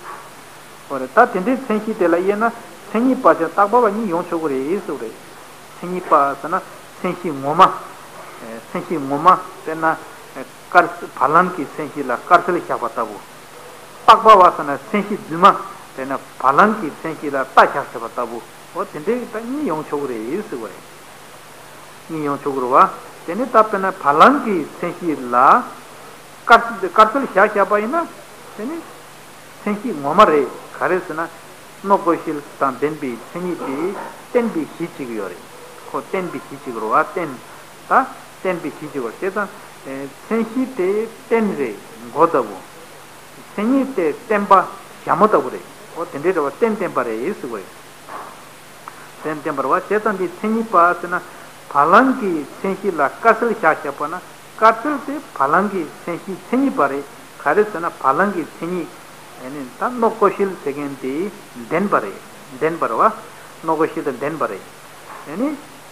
འོ་རེད། ད་དེ་འདྲའི་མཚན་གཞི་དེ་ལ་དབྱེ་ན་མཚན་ཉིད་པ་དང་བརྟག་པ་བ་གཉིས་ཡོང་ཆོག་གི་རེད་ཟེར་བ་རེད། མཚན་ཉིད་པ་ཟེར་ན་མཚན་གཞི་ངོ་མ། མཚན་གཞི་ངོ་མ་དཔེར་ན། དཀར། བ་ལང་གི་མཚན་གཞི་ལ་དཀར་གསལ་བཞག་པ་ལྟ་བུ། བརྟག་པ་བ་ཟེར་ན་མཚན་གཞི་རྫུན་མ། དཔེར་ན་བ་ལང་གི་མཚན་གཞི་ལ་རྟ་བཞག་བཞག་པ་ལྟ་བུ། འོ་དེ་འདྲའི་ད་གཉིས་ཡོང་ཆོག་གི་རེད་ཟེར་བ་རེད། གཉིས་ཡོང་ཆོག་གི་རེད་བ། དེ་ནི་ད་དཔེར་ན་བ་ལང་གི་མཚན་གཞི་ལ། དཀར། དཀར་གསལ་བཞག་བཞག་པ་ཡིན་ན། དེ་ནི། མཚན་གཞི་ངོ་མ་རེད། ག་རེ་ཟེར་ན། རྣོ་ཀོ་ཤལ་དང་ལྡན་པའི་མཚན་ཉིད་དེ་བརྟེན་པའི་གཞི་གཅིག་ཡོད་རེད། ཁོ་བརྟེན་པའི་གཞི་གཅིག་རེད་བ། བརྟེན། ད་བརྟེན་པའི་གཞི་གཅིག་རེད། བྱས་ཙང་། ཨེ། མཚན་གཞི་དེ་རྟེན་རེད། མགོ་ལྟ་བུ། མཚན་ཉིད་དེ་བརྟེན་པ་ཞྭ་མོ་ལྟ་བུ་རེད། འོ་དེ་འདྲའི་རེད་བ། རྟེན་བརྟེན་པ་རེད་ཟེར་བ་རེད། རྟེན་བརྟེན་པ་རེད་བ། བྱས་ཙང་འདི་མཚན་ཉིད་པ་ཟེར་ན། བ་ལང་གི་མཚན་གཞི་ལ་དཀར་གསལ་བཞག་བཞག་པ་ན། དཀར་གསལ་དེ་བ་ལང་གི་མཚན་གཞི་མཚན་ཉིད་པ་རེད། ག་རེ་ཟེར་ན་བ་ལང་གི་མཚན་ཉིད། ཨེ་ནི་ད་རྣོ་ཀོ་ཤལ་ཟེར་མཁན་དེ་ལྡན་པ་རེད། ལྡན་པ་རེད་བ། རྣོ་ཀོ་ཤལ་དང་ལྡན་པ་རེད། ཨེ་ནི་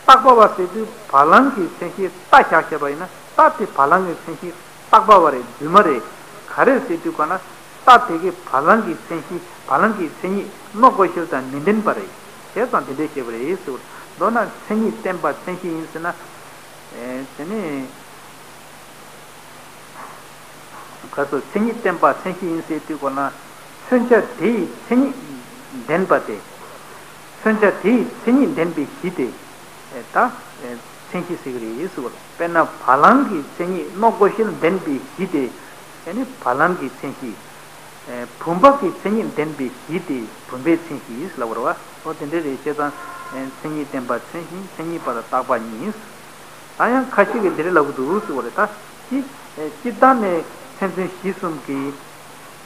བརྟག་པ་བ་ཟེར་དུས་བ་ལང་གི་མཚན་གཞི་རྟ་བཞག་བཞག་པ་ཡིན་ན། རྟ་དེ་བ་ལང་གི་མཚན་གཞི་བརྟག་པ་བ་རེད། རྫུན་མ་རེད། ག་རེ་ཟེར་དུས་ག་ན། རྟ་དེ་གི་བ་ལང་གི་མཚན་གཞི། བ་ལང་གི་མཚན་ཉིད་རྣོ་ཀོ་ཤལ་དང་མི་ལྡན་པ་རེད། བྱས་ཙང་དེ་འདྲའི་བཤད་པ་རེད་ཟེར། མདོར་ན་མཚན་ཉིད་བརྟེན་པ་མཚན་གཞི་ཡིན་ཟེར་ན། ཨེ། དེ་ནི། ག་སོ། མཚན་ཉིད་བརྟེན་པ་མཚན་གཞི་ཡིན་ཟེར་དུས་ག་ན། མཚོན་བྱ་དེ་ཡི་མཚན་ཉིད་ལྡན་པ་སྟེ། མཚོན་བྱ་དེ་ཡི་མཚན་ཉིད་ལྡན་པའི་གཞི་དེ། ཨེ། ད། ཨེ། མཚན་གཞི་ཟེར་གྱི་རེད་ཟེར་བ་ལ། དཔེར་ན་བ་ལང་གི་མཚན་ཉིད་རྣོ་ཀོ་ཤལ་ལྡན་པའི་གཞི་དེ། ཨེ་ནི་བ་ལང་གི་མཚན་གཞི། ཨེ། བུམ་པ་གི་མཚན་ཉིད་ལྡན་པའི་གཞི་དེ་བུམ་པའི་མཚན་གཞི་ཟེར་ལབ་པ་རེད་བ། འོ་དེ་འདྲ་རེད། བྱས་ཙང་། ཨེ། མཚན་ཉིད་བརྟེན་པ་མཚན་གཞི། མཚན་ཉིད་པ་དང་བརྟག་པ་གཉིས། ད་ཡང་ཁ་ཅིག་གིས་འདི་འདྲ་ལབ་ཀྱི་འདུག་ཟེར་བ་རེད། ད་ཅི། ཨེ། སྤྱིར་བཏང་ནས་མཚན་མཚོན་གཞི་གསུམ་གྱི།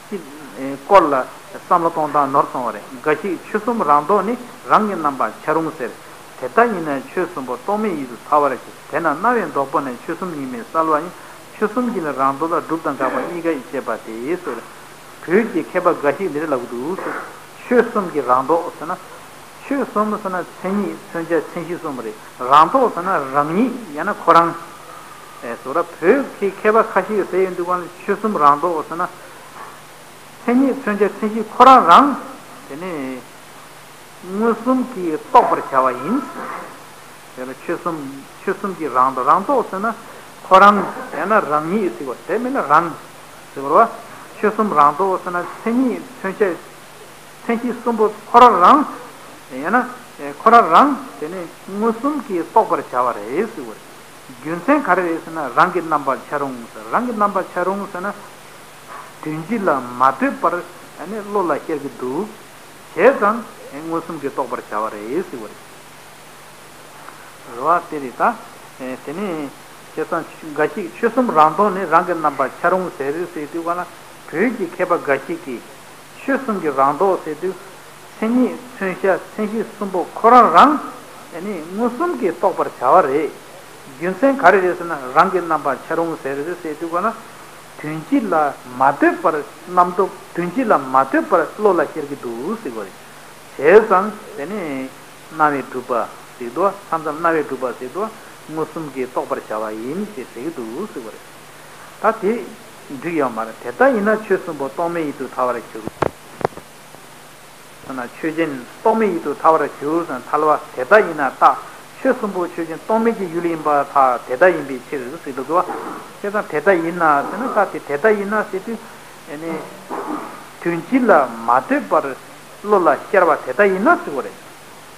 སྤྱི། ཨེ། སྐོར་ལ་བསམ་བློ་གཏོང་སྟངས་ནོར་སོང་བ་རེད། འགའ་ཞིག་ཆོས་གསུམ་རང་ལྡོག་ནི་རང་གི་རྣམ་པར་འཆར་རུང་ཟེར། དེ་ལྟ་ཡིན་ན་ཆོས་གསུམ་པོ་རྟོག་མེད་ཡིད་དུ་ཐལ་བར་འགྱུར། དེས་ན་རྣ་བའི་ལྡོག་པ་ནི་ཆོས་གསུམ་ཉིད་མེད་གསལ་བ་ཡིན། ཆོས་གསུམ་གྱི་ནི་རང་ལྡོག་ལ་སྒྲུབ་དང་དགག་པ་གཉིས་ཀ་ཡིས་དཔྱད་པ་སྟེ་ཟེར། བོད་ཀྱི་མཁས་པ་འགའ་ཞིག་འདི་འདྲ་ལབ་ཀྱི་འདུག་ཟེར། ཆོས་གསུམ་གྱི་རང་ལྡོག་ཟེར་ན། ཆོས་གསུམ་ཟེར་ན་མཚན་ཉིད་མཚོན་བྱ་མཚན་གཞི་གསུམ་རེད། རང་ལྡོག་ཟེར་ན་རང་ཉིད་ཡང་ན་ཁོ་རང་། ཨེ། ཟེར་བ། བོད་ཀྱི་མཁས་པ་ཁ་ཤས་ཀྱིས་ཟེར་ཡོང་དུས་ག་ལ་ཆོས་གསུམ་རང་ལྡོག་ཟེར་ན། མཚན་ཉིད་མཚོན་བྱ་མཚན་གཞི་ཁོ་རང་རང་། དེ་ནས་མངོན་སུམ་གྱིས་རྟོགས་པར་བྱ་བ་ཡིན། དེ་ལ་ཆོས་གསུམ། ཆོས་གསུམ་གྱི་རང་ལྡོག་རང་ལྡོག་ཟེར་ན་ཁོ་རང་ཡང་ན་རང་ཉིད་ཟེར་བ། དེ་མིན་ན་རང་ཟེར་བ། ཆོས་གསུམ་རང་ལྡོག་ཟེར་ན་མཚན་ཉིད་མཚོན་བྱ་མཚན་གཞི་གསུམ་པོ་ཁོ་རང་རང་། ཡང་ན་ཁོ་རང་རང་དེ་ནས་མངོན་སུམ་གྱིས་རྟོགས་པར་བྱ་བ་རེད་ཟེར་བ་རེད། རྒྱུ་མཚན་ག་རེ་རེད་ཟེར་ན་རང་གི་རྣམ་པར་འཆར་རུང་ཟེར། རང་གི་རྣམ་པར་འཆར་རུང་ཟེར་ན། དོན་སྤྱི་ལ་མ་ལྟོས་པར་ནི་བློ་ལ་ཤར་གྱི་འདུག། བྱས་ཙང་མངོན་སུམ་གྱིས་རྟོགས་པར་བྱ་བ་རེད་ཟེར་བ་རེད། རེད་བ། དེ་རེད་ད། ཨེ། དེ་ནས་བྱས་ཙང་འགའ་ཞིག་ཆོས་གསུམ་རང་ལྡོག་ནི་རང་གི་རྣམ་པར་འཆར་རུང་ཟེར་ཟེར་དུས་ག་ལ། བོད་ཀྱི་མཁས་པ་འགའ་ཞིག་གིས་ཆོས་གསུམ་གྱི་རང་ལྡོག་ཟེར་དུས། མཚན་ཉིད་མཚོན་བྱ་མཚན་གཞི་གསུམ་པོ་ཁོ་རང་རང་། ཨེ་ནི་མངོན་སུམ་གྱིས་རྟོགས་པར་བྱ་བ་རེད། རྒྱུ་མཚན་ག་རེ་རེད་ཟེར་ན་རང་གི་རྣམ་པར་འཆར་རུང་ཟེར་ཟེར་དུས་ག་ལ། དོན་སྤྱི་ལ་མ་ལྟོས་པར་རྣམ་རྟོག་དོན་སྤྱི་ལ་མ་ལྟོས་པར་བློ་ལ་ཤར་གྱི་འདུག་ཟེར་བ་རེད། བྱས་ཙང་དེ་ནས་རྣ་བས་གྲུབ་པ་ཟེར་དུས། མཚམས་མཚམས་རྣ་བས་གྲུབ་པ་ཟེར་དུས་མངོན་སུམ་གྱིས་རྟོགས་པར་བྱ་བ་ཡིན་ཞེས་ཟེར་གྱི་འདུག་ཟེར་བ་རེད། ད་དེ་འགྲིག་ཡོད་མ་རེད། དེ་ལྟ་ཡིན་ན་ཆོས་གསུམ་པོ་རྟོག་མེད་ཡིད་དུ་ཐལ་བར་འགྱུར། ན་ཆོས་ཅན་རྟོག་མེད་ཡིད་དུ་ཐལ་བར་འགྱུར་ཟེར། ཐལ་བ་དེ་ལྟ་ཡིན་ན་རྟག། ཆོས་གསུམ་པོ་ཆོས་ཅན་རྟོག་མེད་ཀྱི་ཡུལ་ཡིན་པར་ཐལ། དེ་ལྟ་ཡིན་པའི་ཕྱིར་ཟེར་འདུག་པ། དེ་དང་དེ་ལྟ་ཡིན་ན་ཟེར་ན། ད་དེ་དེ་ལྟ་ཡིན་ན་ཟེར་དུས། ཨེ་ནི་དོན་སྤྱི་ལ་མ་ལྟོས་པར་བློ་ལ་ཤར་བ་དེ་ལྟ་ཡིན་ན་ཟེར་བ་རེད།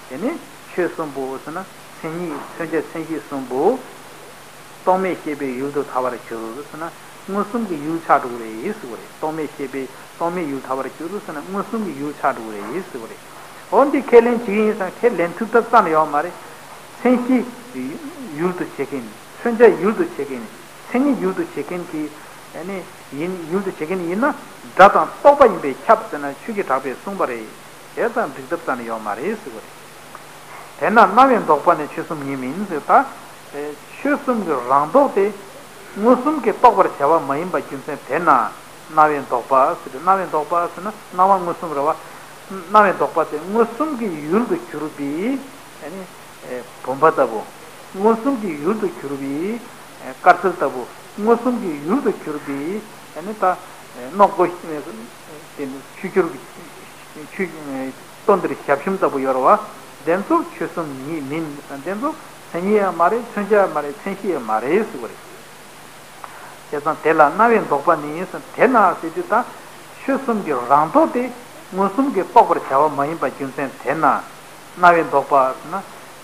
དེ་ནི་ཆོས་གསུམ་པོ་ཟེར་ན་མཚན་ཉིད་མཚོན་བྱ་མཚན་གཞི་གསུམ་པོ་རྟོག་མེད་ཤེས་པའི་ཡུལ་དུ་ཐལ་བར་འགྱུར་ཟེར་ན་མངོན་སུམ་གྱི་ཡུལ་ཆགས་འགྲོ་གི་རེད་ཟེར་བ་རེད། རྟོག་མེད་ཤེས་པའི་རྟོག་མེད་ཡུལ་ཐལ་བར་འགྱུར་ཟེར་ན་མངོན་སུམ་གྱི་ཡུལ་ཆགས་འགྲོ་གི་རེད་ཟེར་བ་རེད། འོ་འདི་ཁས་ལེན་བྱེད་ཀྱི་ཡིན་ཟེར་ན་ཁས་ལེན་ཐུབ་ཐབས་རྩ་ནས་ཡོད་མ་རེད། མཚན་གཞི་ཡུལ་དུ་བྱེད་མཁན། མཚོན་བྱ་ཡུལ་དུ་བྱེད་མཁན། མཚན་ཉིད་ཡུལ་དུ་བྱེད་མཁན་གྱི། ཨ་ནི་ཡིན། ཡུལ་དུ་བྱེད་མཁན་ཡིན་ན་སྒྲ་དང་རྟོག་པ་ཡིན་པས་ཁྱབ་ཟེར་ན་ཆོས་ཀྱི་གྲགས་པས་གསུངས་པ་རེད། བྱས་ཙང་འགྲིག་ཐབས་རྩ་ནས་ཡོད་མ་རེད་ཟེར་བ་རེད། དེས་ན་རྣ་བའི་ལྡོག་པ་ནི་ཆོས་གསུམ་ཉིད་མིན་ཟེར། ད་ཆོས་གསུམ་གྱི་རང་ལྡོག་དེ་མངོན་སུམ་གྱིས་རྟོགས་པར་བྱ་བ་མ་ཡིན་པ་རྒྱུ་མཚན་དེས་ན་རྣ་བའི་ལྡོག་པ་ཟེར་ཏེ། རྣ་བའི་ལྡོག་པ་ཟེར་ན་རྣ་བ་མངོན་སུམ་རེད་བ། རྣ་བའི་ལྡོག་པ་དེ་མངོན་སུམ་གྱི་ཡུལ་དུ་གྱུར་པའི་ཨ་ནི་བུམ་པ་ལྟ་བུ། མངོན་སུམ་གྱི་ཡུལ་དུ་གྱུར་པའི་དཀར་རྩི་ལྟ་བུ། མངོན་སུམ་གྱི་ཡུལ་དུ་གྱུར་པའི་ཨ་ནི་ད་རྣོ་གོ་དེ་ཆུ་གྱུར་གྱི་ཆུ་ལྟོ་ལྡིར་ཞབས་ཞུམ་ལྟ་བུ་ཡོད་རེད་བ། དེ་ཚོ་ཆོས་གསུམ་ཉིད་མིན། དེ་ཚོ་མཚན་ཉིད་ཡང་མ་རེད། མཚོན་བྱ་ཡང་མ་རེད། མཚན་གཞི་ཡང་མ་རེད་ཟེར་བ་རེད། བྱས་ཙང་དེ་ལ་རྣ་བའི་ལྡོག་པ་ནི་ཟེར། དེ་ན་ཟེར་དུས་ད་ཆོས་གསུམ་གྱི་རང་ལྡོག་དེ་མངོན་སུམ་གྱིས་རྟོགས་པར་བྱ་བ་མ་ཡིན་པ་རྒྱུ་མཚན་དེ་ན། རྣ་བའི་ལྡོག་པ་ཟེར་ན་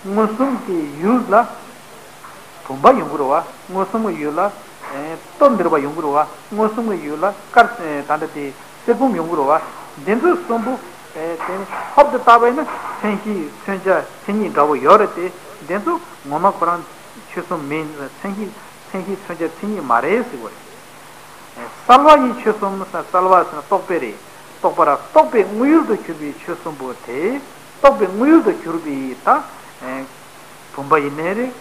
མངོན་སུམ་གྱི་ཡུལ་ལ་བུམ་པ་ཡོང་གི་རེད་བ། མངོན་སུམ་གྱི་ཡུལ་ལ་ཨེ་ལྟོ་ལྡིར་བ་ཡོང་གི་རེད་བ། མངོན་སུམ་གྱི་ཡུལ་ལ་དཀར་ཨེ་ད་ལྟ་དེ་གསེར་བུམ་ཡོང་གི་རེད་བ། འདི་ཚོ་གསུམ་པོ་ཨེ་དེ་ནི་ཧོབ་ཏེ་བལྟས་པ་ཡིན་ན་མཚན་གཞི་མཚོན་བྱ་མཚན་ཉིད་འདྲ་བོ་ཡོད་རེད་དེ། འདི་ཚོ་ངོ་མ་ཁོ་རང་ཆོས་གསུམ་མིན། མཚན་གཞི་མཚན་གཞི་མཚོན་བྱ་མཚན་ཉིད་མ་རེད་ཟེར་བ་རེད། གསལ་བ་ཡི་ཆོས་གསུམ་ཟེར། གསལ་བ་ཟེར་ན་རྟོག་པས་རེད། རྟོགས་པ་ར་རྟོགས་པའི་དངོས་ཡུལ་དུ་གྱུར་པའི་ཆོས་གསུམ་པོ་དེ། རྟོགས་པའི་དངོས་ཡུལ་དུ་གྱུར་པའི་ད་བུམ་པ་ཡིན་ནའི་རེད།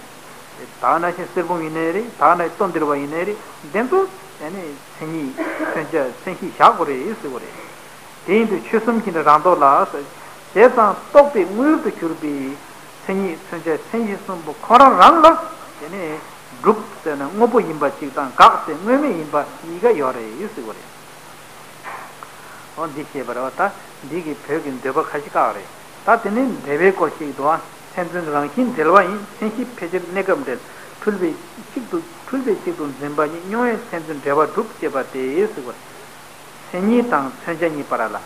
ད་ནང་བཞིན་གསེར་བུམ་ཡིན་ནའི་རེད། ད་ནང་བཞིན་ལྟོ་ལྡིར་བ་ཡིན་ནའི་རེད། འདི་ཚོ་ཨ་ནི་མཚན་ཉིད་མཚོན་བྱ་མཚན་གཞི་བཞག་དགོས་རེད་ཟེར་བ་རེད། དེ་ཡིན་དུས་ཆོས་གསུམ་གྱི་རང་ལྡོག་ལ་ཟེར། བྱས་ཙང་རྟོགས་པའི་དངོས་ཡུལ་དུ་གྱུར་པའི་མཚན་ཉིད་མཚོན་བྱ་མཚན་གཞི་གསུམ་པོ་ཁོ་རང་རང་ལ་དེ་ནས་གྲུབ་ཟེར་ན་དངོས་པོ་ཡིན་པ་གཅིག་དང་། འགག་ཟེར་དངོས་མེད་ཡིན་པ་གཉིས་ཀ་ཡོད་རེད་ཟེར་བ་རེད། འོ་འདི་ཤེས་པ་རེད་བ། ད་འདི་གི་བོད་ཀྱི་འདོད་པ་ཁ་ཤས་བཀག་རེད། ད་དེ་ནས་འབྲེལ་བའི་སྐོར་ཞིག་འདུག་ཨ། མཚན་མཚོན་རང་བཞིན་འབྲེལ་བ་ཡིན། མཚན་གཞི་ཕལ་ཆེར་གནས་སྐབས་འབྲེལ། འཁྲུལ་པས་གཅིག་ཏུ་འཁྲུལ་པས་གཅིག་ཏུ་འཛིན་པ་ཉིད། མྱོང་བས་མཚན་མཚོན་འབྲེལ་བ་གྲུབ་ཅེས་པ་སྟེ་ཟེར་བ་རེད། མཚན་ཉིད་དང་མཚོན་བྱ་གཉིས་བར་ལ་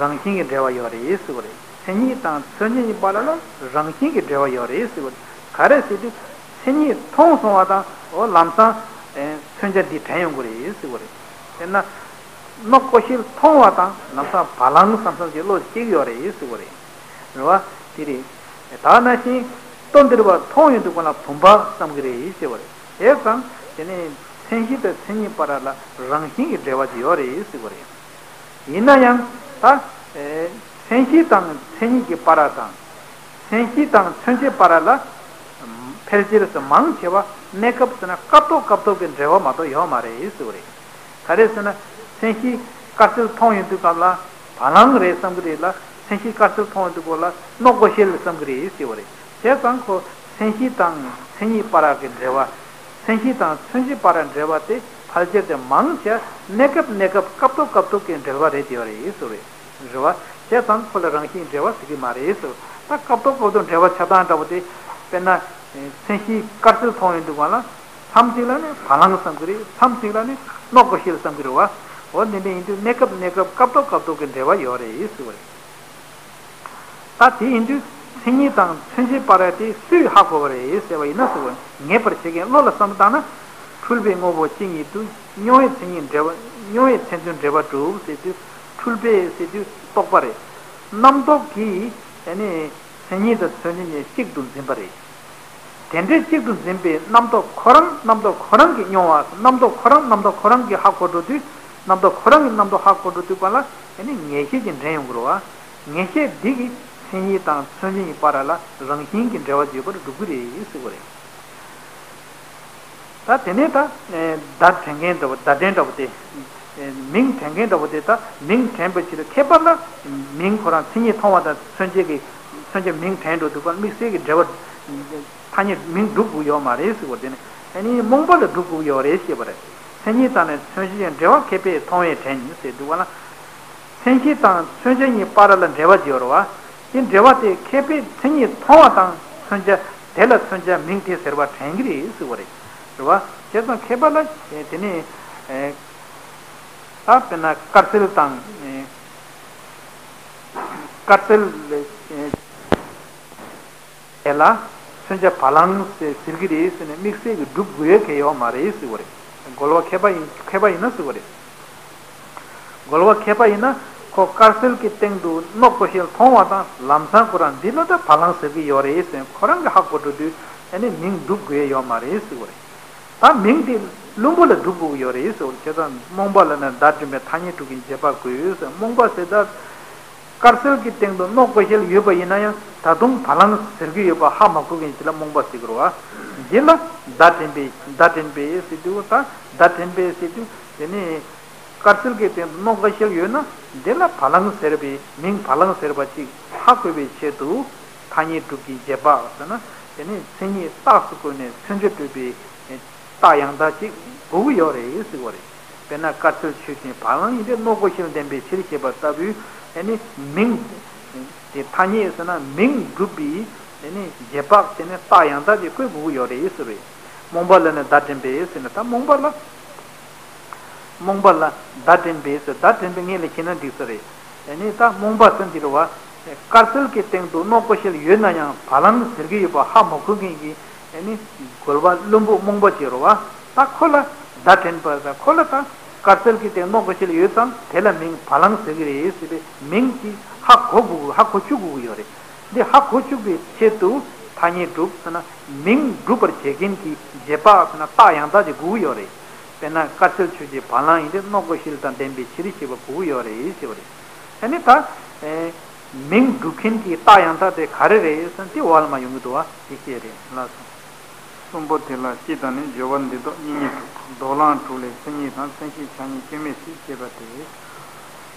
རང་བཞིན་གྱི་འབྲེལ་བ་ཡོད་རེད་ཟེར་བ་རེད། མཚན་ཉིད་དང་མཚོན་བྱ་གཉིས་བར་ལ་རང་བཞིན་གྱི་འབྲེལ་བ་ཡོད་རེད་ཟེར་བ་རེད། ག་རེ་ཟེར་དུས་མཚན་ཉིད་མཐོང་སོང་བ་དང་། འོ་ལམ་སང་ཨེ་མཚོན་བྱ་འདི་དྲན་ཡོང་གི་རེད་ཟེར་བ་རེད། དཔེར་ན། རྣོ་ཀོ་ཤལ་མཐོང་བ་དང་ལམ་སང་བ་ལང་བསམ་བསམ་གྱི་བློ་སྐྱེ་གི་ཡོད་རེད་ཟེར་བ་རེད། རེད་བ། དེ་རེད། ད་ནང་བཞིན་ལྟོ་ལྡིར་བ་མཐོང་ཡོང་དུས་སྒང་ལ་བུམ་པ་བསམ་གི་རེད་ཟེར་བ་རེད། བྱས་ཙང་དེ་ནས་མཚན་གཞི་དང་མཚན་ཉིད་བར་ལ་རང་བཞིན་གྱི་འབྲེལ་བ་ཅིག་ཡོད་རེད་ཟེར་བ་རེད། ཡིན་ན་ཡང་ད་ཨེ་མཚན་གཞི་དང་མཚན་ཉིད་ཀྱི་བར་དང་། མཚན་གཞི་དང་མཚོན་བྱའི་བར་ལ་ཕལ་ཆེར་ཟེར་མང་ཆེ་བ་གནས་སྐབས་ཟེར་ན་སྐབས་ཐོག་སྐབས་ཐོག་གི་འབྲེལ་བ་མ་གཏོགས་ཡོད་མ་རེད་ཟེར་བ་རེད། ག་རེ་ཟེར་ན། མཚན་གཞི་དཀར་གསལ་མཐོང་ཡོང་དུས་སྐབས་ལ་བ་ལང་རེད་བསམ་གི་རེད་ལ། མཚན་གཞི་དཀར་གསལ་མཐོང་ཡོང་དུས་སྐབས་ལ་རྣོ་ཀོ་ཤལ་བསམ་གི་རེད་ཟེར་བ་རེད། བྱས་ཙང་ཁོ་མཚན་གཞི་དང་མཚན་ཉིད་བར་གྱི་འབྲེལ་བ། མཚན་གཞི་དང་མཚོན་བྱའི་བར་འབྲེལ་བ་དེ་ཕལ་ཆེར་དེ་མང་ཆེ་གནས་སྐབས་གནས་སྐབས་སྐབས་ཐོག་སྐབས་ཐོག་གི་འབྲེལ་བ་རེད་ཡོད་རེད་ཟེར་བ་རེད། རེད་བ། བྱས་ཙང་ཁོ་ལ་རང་བཞིན་འབྲེལ་བ་ཟེར་གི་མ་རེད་ཟེར། ད་སྐབས་ཐོག་སྐབས་ཐོག་འབྲེལ་བ་ཆགས་སྟངས་འདྲ་བོ་དེ། དཔེར་ན། མཚན་གཞི་དཀར་གསལ་མཐོང་ཡོང་དུས་སྒང་ལ། མཚམས་གཅིག་ལ་ནི་བ་ལང་བསམ་གི་རེད། མཚམས་གཅིག་ལ་ནི་རྣོ་ཀོ་ཤལ་བསམ་གི་རེད་བ། འོ་འདི་འདྲ་ཡིན་དུས་གནས་སྐབས་གནས་སྐབས་སྐབས་ཐོག་སྐབས་ཐོག་གི་འབྲེལ་བ་ཡོད་རེད་ཟེར་བ་རེད། ད་དེ་ཡིན་དུས་མཚན་ཉིད་དང་མཚོན་བྱའི་བར་དེ་སུས་ཧ་གོ་བ་རེད་ཟེར་བ་ཡིན་ན་ཟེར་བ། ངེས་པར་བྱེད་མཁན་བློ་ལ་བསམ་བློ་བཏང་ན། འཁྲུལ་པའི་དངོས་པོ་ཅི་ཉིད་དུ། མྱོང་བས་མཚན་ཉིད་འབྲེལ་བ། མྱོང་བས་མཚན་མཚོན་འབྲེལ་བ་གྲུབ་ཟེར་དུས། འཁྲུལ་པས་ཟེར་དུས་རྟོག་པ་རེད། རྣམ་རྟོག་གིས་ཨ་ནི་མཚན་ཉིད་དང་མཚོན་བྱ་གཉིས་གཅིག་ཏུ་འཛིན་པ་རེད། དེ་འདྲའི་གཅིག་ཏུ་འཛིན་པའི་རྣམ་རྟོག་ཁོ་རང་རྣམ་རྟོག་ཁོ་རང་གིས་མྱོང་བ། རྣམ་རྟོག་ཁོ་རང་རྣམ་རྟོག་ཁོ་རང་གིས་ཧ་གོ་འགྲོ་དུས། རྣམ་རྟོག་ཁོ་རང་གིས་རྣམ་རྟོག་ཧ་གོ་འགྲོ་དུས་སྒང་ལ་ཨ་ནི་ངེས་ཤེས་ཀྱིས་འདྲེན་ཡོང་གི་རེད་བ། ངེས་ཤེས་འདི་གིས་མཚན་ཉིད་དང་མཚོན་བྱ་གཉིས་བར་ལ་རང་བཞིན་གྱི་འབྲེལ་བ་ཡོད་པར་སྒྲུབ་ཀྱི་རེད་ཟེར་བ་རེད། ད་དེ་ནས་ད་བརྡ་དྲན་མཁན་འདྲ་བོ། བརྡ་དྲན་འདྲ་བོ་དེ། མིང་དྲན་མཁན་འདྲ་བོ་དེ། ད་མིང་དྲན་པའི་ཕྱིར་ཁྱད་པར་ལ་མིང་ཁོ་རང་མཚན་ཉིད་མཐོང་བ་དང་མཚོན་བྱེད་ཀྱི་མཚོན་བྱ་མིང་དྲན་འགྲོ་དུས་སྒང་དམིགས་བསལ་གྱི་འབྲེལ་བ་ཐ་སྙད་མིང་སྒྲུབ་དགོས་ཡོད་མ་རེད་ཟེར་བ་དེ་ནི་ཨ་ནི་རྨོངས་པ་ལ་སྒྲུབ་དགོས་ཡོད་རེད་ཞེས་པ་རེད། མཚན་ཉིད་དང་ནི་མཚོན་བྱའི་འབྲེལ་བ་མཁས་པས་མཐོང་བས་དྲན་ཟེར་དུས་སྒང་ལ། མཚན་གཞི་དང་མཚོན་བྱ་གཉིས་བར་ལ་འབྲེལ་བ་ཅིག་ཡོད་རེད་བ། དེ་འབྲེལ་བ་དེ་མཁས་པས་མཚན་ཉིད་མཐོང་བ་དང་མཚོན་བྱ་དེ་ལ་མཚོན་བྱ་མིང་དེ་ཟེར་བ་དྲན་གྱི་རེད་ཟེར་བ་རེད། རེད་བ། བྱས་ཙང་མཁས་པ་ལ་དེ་ནི་ད་དཔེར་ན་དཀར་གསལ་དང་། དཀར་གསལ། དེ་ལ་མཚོན་བྱ་བ་ལང་ཟེར་ཟེར་གྱི་རེད་ཟེར་ནས་དམིགས་བསལ་གྱི་སྒྲུབ་དགོས་ཡ་གང་ཡོད་མ་རེད་ཟེར་བ་རེད། རྒོལ་བ་མཁས་པ་ཡིན། མཁས་པ་ཡིན་ན་ཟེར་བ་རེད། རྒོལ་བ་མཁས་པ་ཡིན་ན་ཁོ་དཀར་གསལ་གྱི་སྟེང་དུ་རྣོ་ཀོ་ཤལ་མཐོང་བ་དང་ལམ་སང་ཁོ་རང་འདི་ལ་ད་བ་ལང་ཟེར་གྱི་ཡོད་རེད་ཟེར་ཁོ་རང་གིས་ཧ་གོ་འགྲོ་དུས་ཨ་ནི་མིང་སྒྲུབ་དགོས་ཡ་ཡོད་མ་རེད་ཟེར་བ་རེད། ད་མིང་དེ་བླུན་པོ་ལ་སྒྲུབ་དགོས་ཀྱི་ཡོད་རེད་ཟེར་བ་རེད། བྱས་ཙང་རྨོངས་པ་ལ་ནི་བརྡ་འདྲེན་པའི་ཐ་སྙད་དྲུག་གི་འབྱེད་པ་དགོས་ཟེར། རྨོངས་པ་ཟེར་ད། དཀར་གསལ་གྱི་སྟེང་དུ་རྣོ་ཀོ་ཤལ་ཡོད་པ་ཡིན་ན་ཡང་ད་དུང་བ་ལང་ཟེར་གྱི་ཡོད་པ་ཧ་མ་གོ་མཁན་ཅིག་ལ་རྨོངས་པ་ཟེར་གྱི་རེད་བ། འདི་ལ་བརྡ་འདྲེན་པའི་བརྡ་འདྲེན་པའི་ཟེར་དུས། ད་བརྡ་འདྲེན་པའི་ཟེར་དུས་དེ་ནི་ དཀར་རྩལ་གྱི་སྟེང་དུ་རྣོ་ཀ་ཤལ་ཡོད་ན་དེ་ལ་བ་ལང་ཟེར་བའི་མིང་བ་ལང་ཟེར་བ་ཅིག་ཧ་གོ་བའི་ཆེད་དུ་ཐ་སྙད་གྲུབ་ཀྱི་རྗེས་དཔག་ཟེར་ན་དེ་ནི་མཚན་ཉིད་རྟགས་སུ་བཀོད་ནས་མཚོན་བྱ་སྤྲོད་པའི་རྟགས་ཡང་དག་ཅིག་དགོས་ཀྱི་ཡོད་རེད་ཟེར་བ་རེད། དཔེར་ན་དཀར་རྩལ་ཆོས་ཅན་བ་ལང་ཡིན་ཏེ་རྣོ་ཀ་ཤལ་ལྡན་པའི་ཕྱིར་ཞེས་པ་ལྟ་བུའི་དེ་ནི་མིང་དེ་ཐ་སྙད་ཟེར་ན་མིང་སྒྲུབ་པའི་དེ་ནི་རྗེས་དཔག་དེ་ནི་རྟགས་ཡང་དག་ཅིག་བཀོད་དགོས་ཀྱི་ཡོད་རེད་ཟེར་བས། རྨོངས་པ་ལ་ནི་བརྡ་འདྲེན་པས་ཟེར་ན་ད་རྨོངས་པ་ལ། རྨོངས་པ་ལ་བརྡ་འདྲེན་པས་ཟེར། བརྡ་འདྲེན་པའི་ངེས་ལ་མཁྱེན་ན་འགྲིག་ས་རེད། ཨ་ནི་ད་རྨོངས་པ་ཟེར་འདི་རེད་བ། དཀར་རྩལ་གྱི་སྟེང་དུ་རྣོ་ཀ་ཤལ་ཡོད་ན་ཡང་བ་ལང་ཟེར་གྱི་ཡོད་པ་ཧ་མ་གོ་མཁན་གྱི་ཨ་ནི་རྒོལ་བ་བླུན་པོ་རྨོངས་པ་ཅིག་རེད་བ། ད་ཁོ་ལ་བརྡ་འདྲེན་པ་ད་ཁོ་ལ་ད་དཀར་རྩལ་གྱི་སྟེང་རྣོ་ཀ་ཤལ་ཡོད་ཙང་དེ་ལ་མིང་བ་ལང་ཟེར་གྱི་རེད་ཟེར་བའི་མིང་གཅིག་ཧ་གོ་དགོས་ཧ་གོ་བཅུག་དགོས་ཀྱི་ཡོད་རེད། འདི་ཧ་གོ་བཅུག་པའི་ཆེད་དུ་ཐ་སྙད་སྒྲུབ་ཟེར་ན་མིང་སྒྲུབ་པར་བྱེད་མཁན་གྱི་རྗེས་དཔག་ཟེར་ན་རྟགས་ཡང་དག་ཅིག་དགོས་ཀྱི་ཡོད་རེད། དཔེར་ན་དཀར་རྩལ་ཆོས་ཅན་བ་ལང་ཡིན་ཏེ་རྣོ་ཀ་ཤལ་དང་ལྡན་པའི་ཕྱིར་ཞེས་པ་དགོས་ཀྱི་ཡོད་རེད་ཞེས་པ་རེད། ཨ་ནི་ད། ཨེ། མིང་སྒྲུབ་མཁན་གྱི་རྟགས་ཡང་དག་དེ་ག་རེ་རེད་ཟེར་ན་དེ་འོག་ལ་མར་ཡོང་གི་འདུག་བ་དེ་བཤད་རེད་ལགས་སོ། གསུམ་པོ་དེ་ལ་སྤྱི་དང་ནི་སྦྱོར་བ་འདི་དག་གཉིས་གཉིས་དྲུག་ལྡོག་ལམ་དྲུག་ལས་མཚན་ཉིད་དང་མཚན་གཞི་ཆ་གཉིས་སྐྱོན་མེད་སྲིད་ཅེས་པ་སྟེ།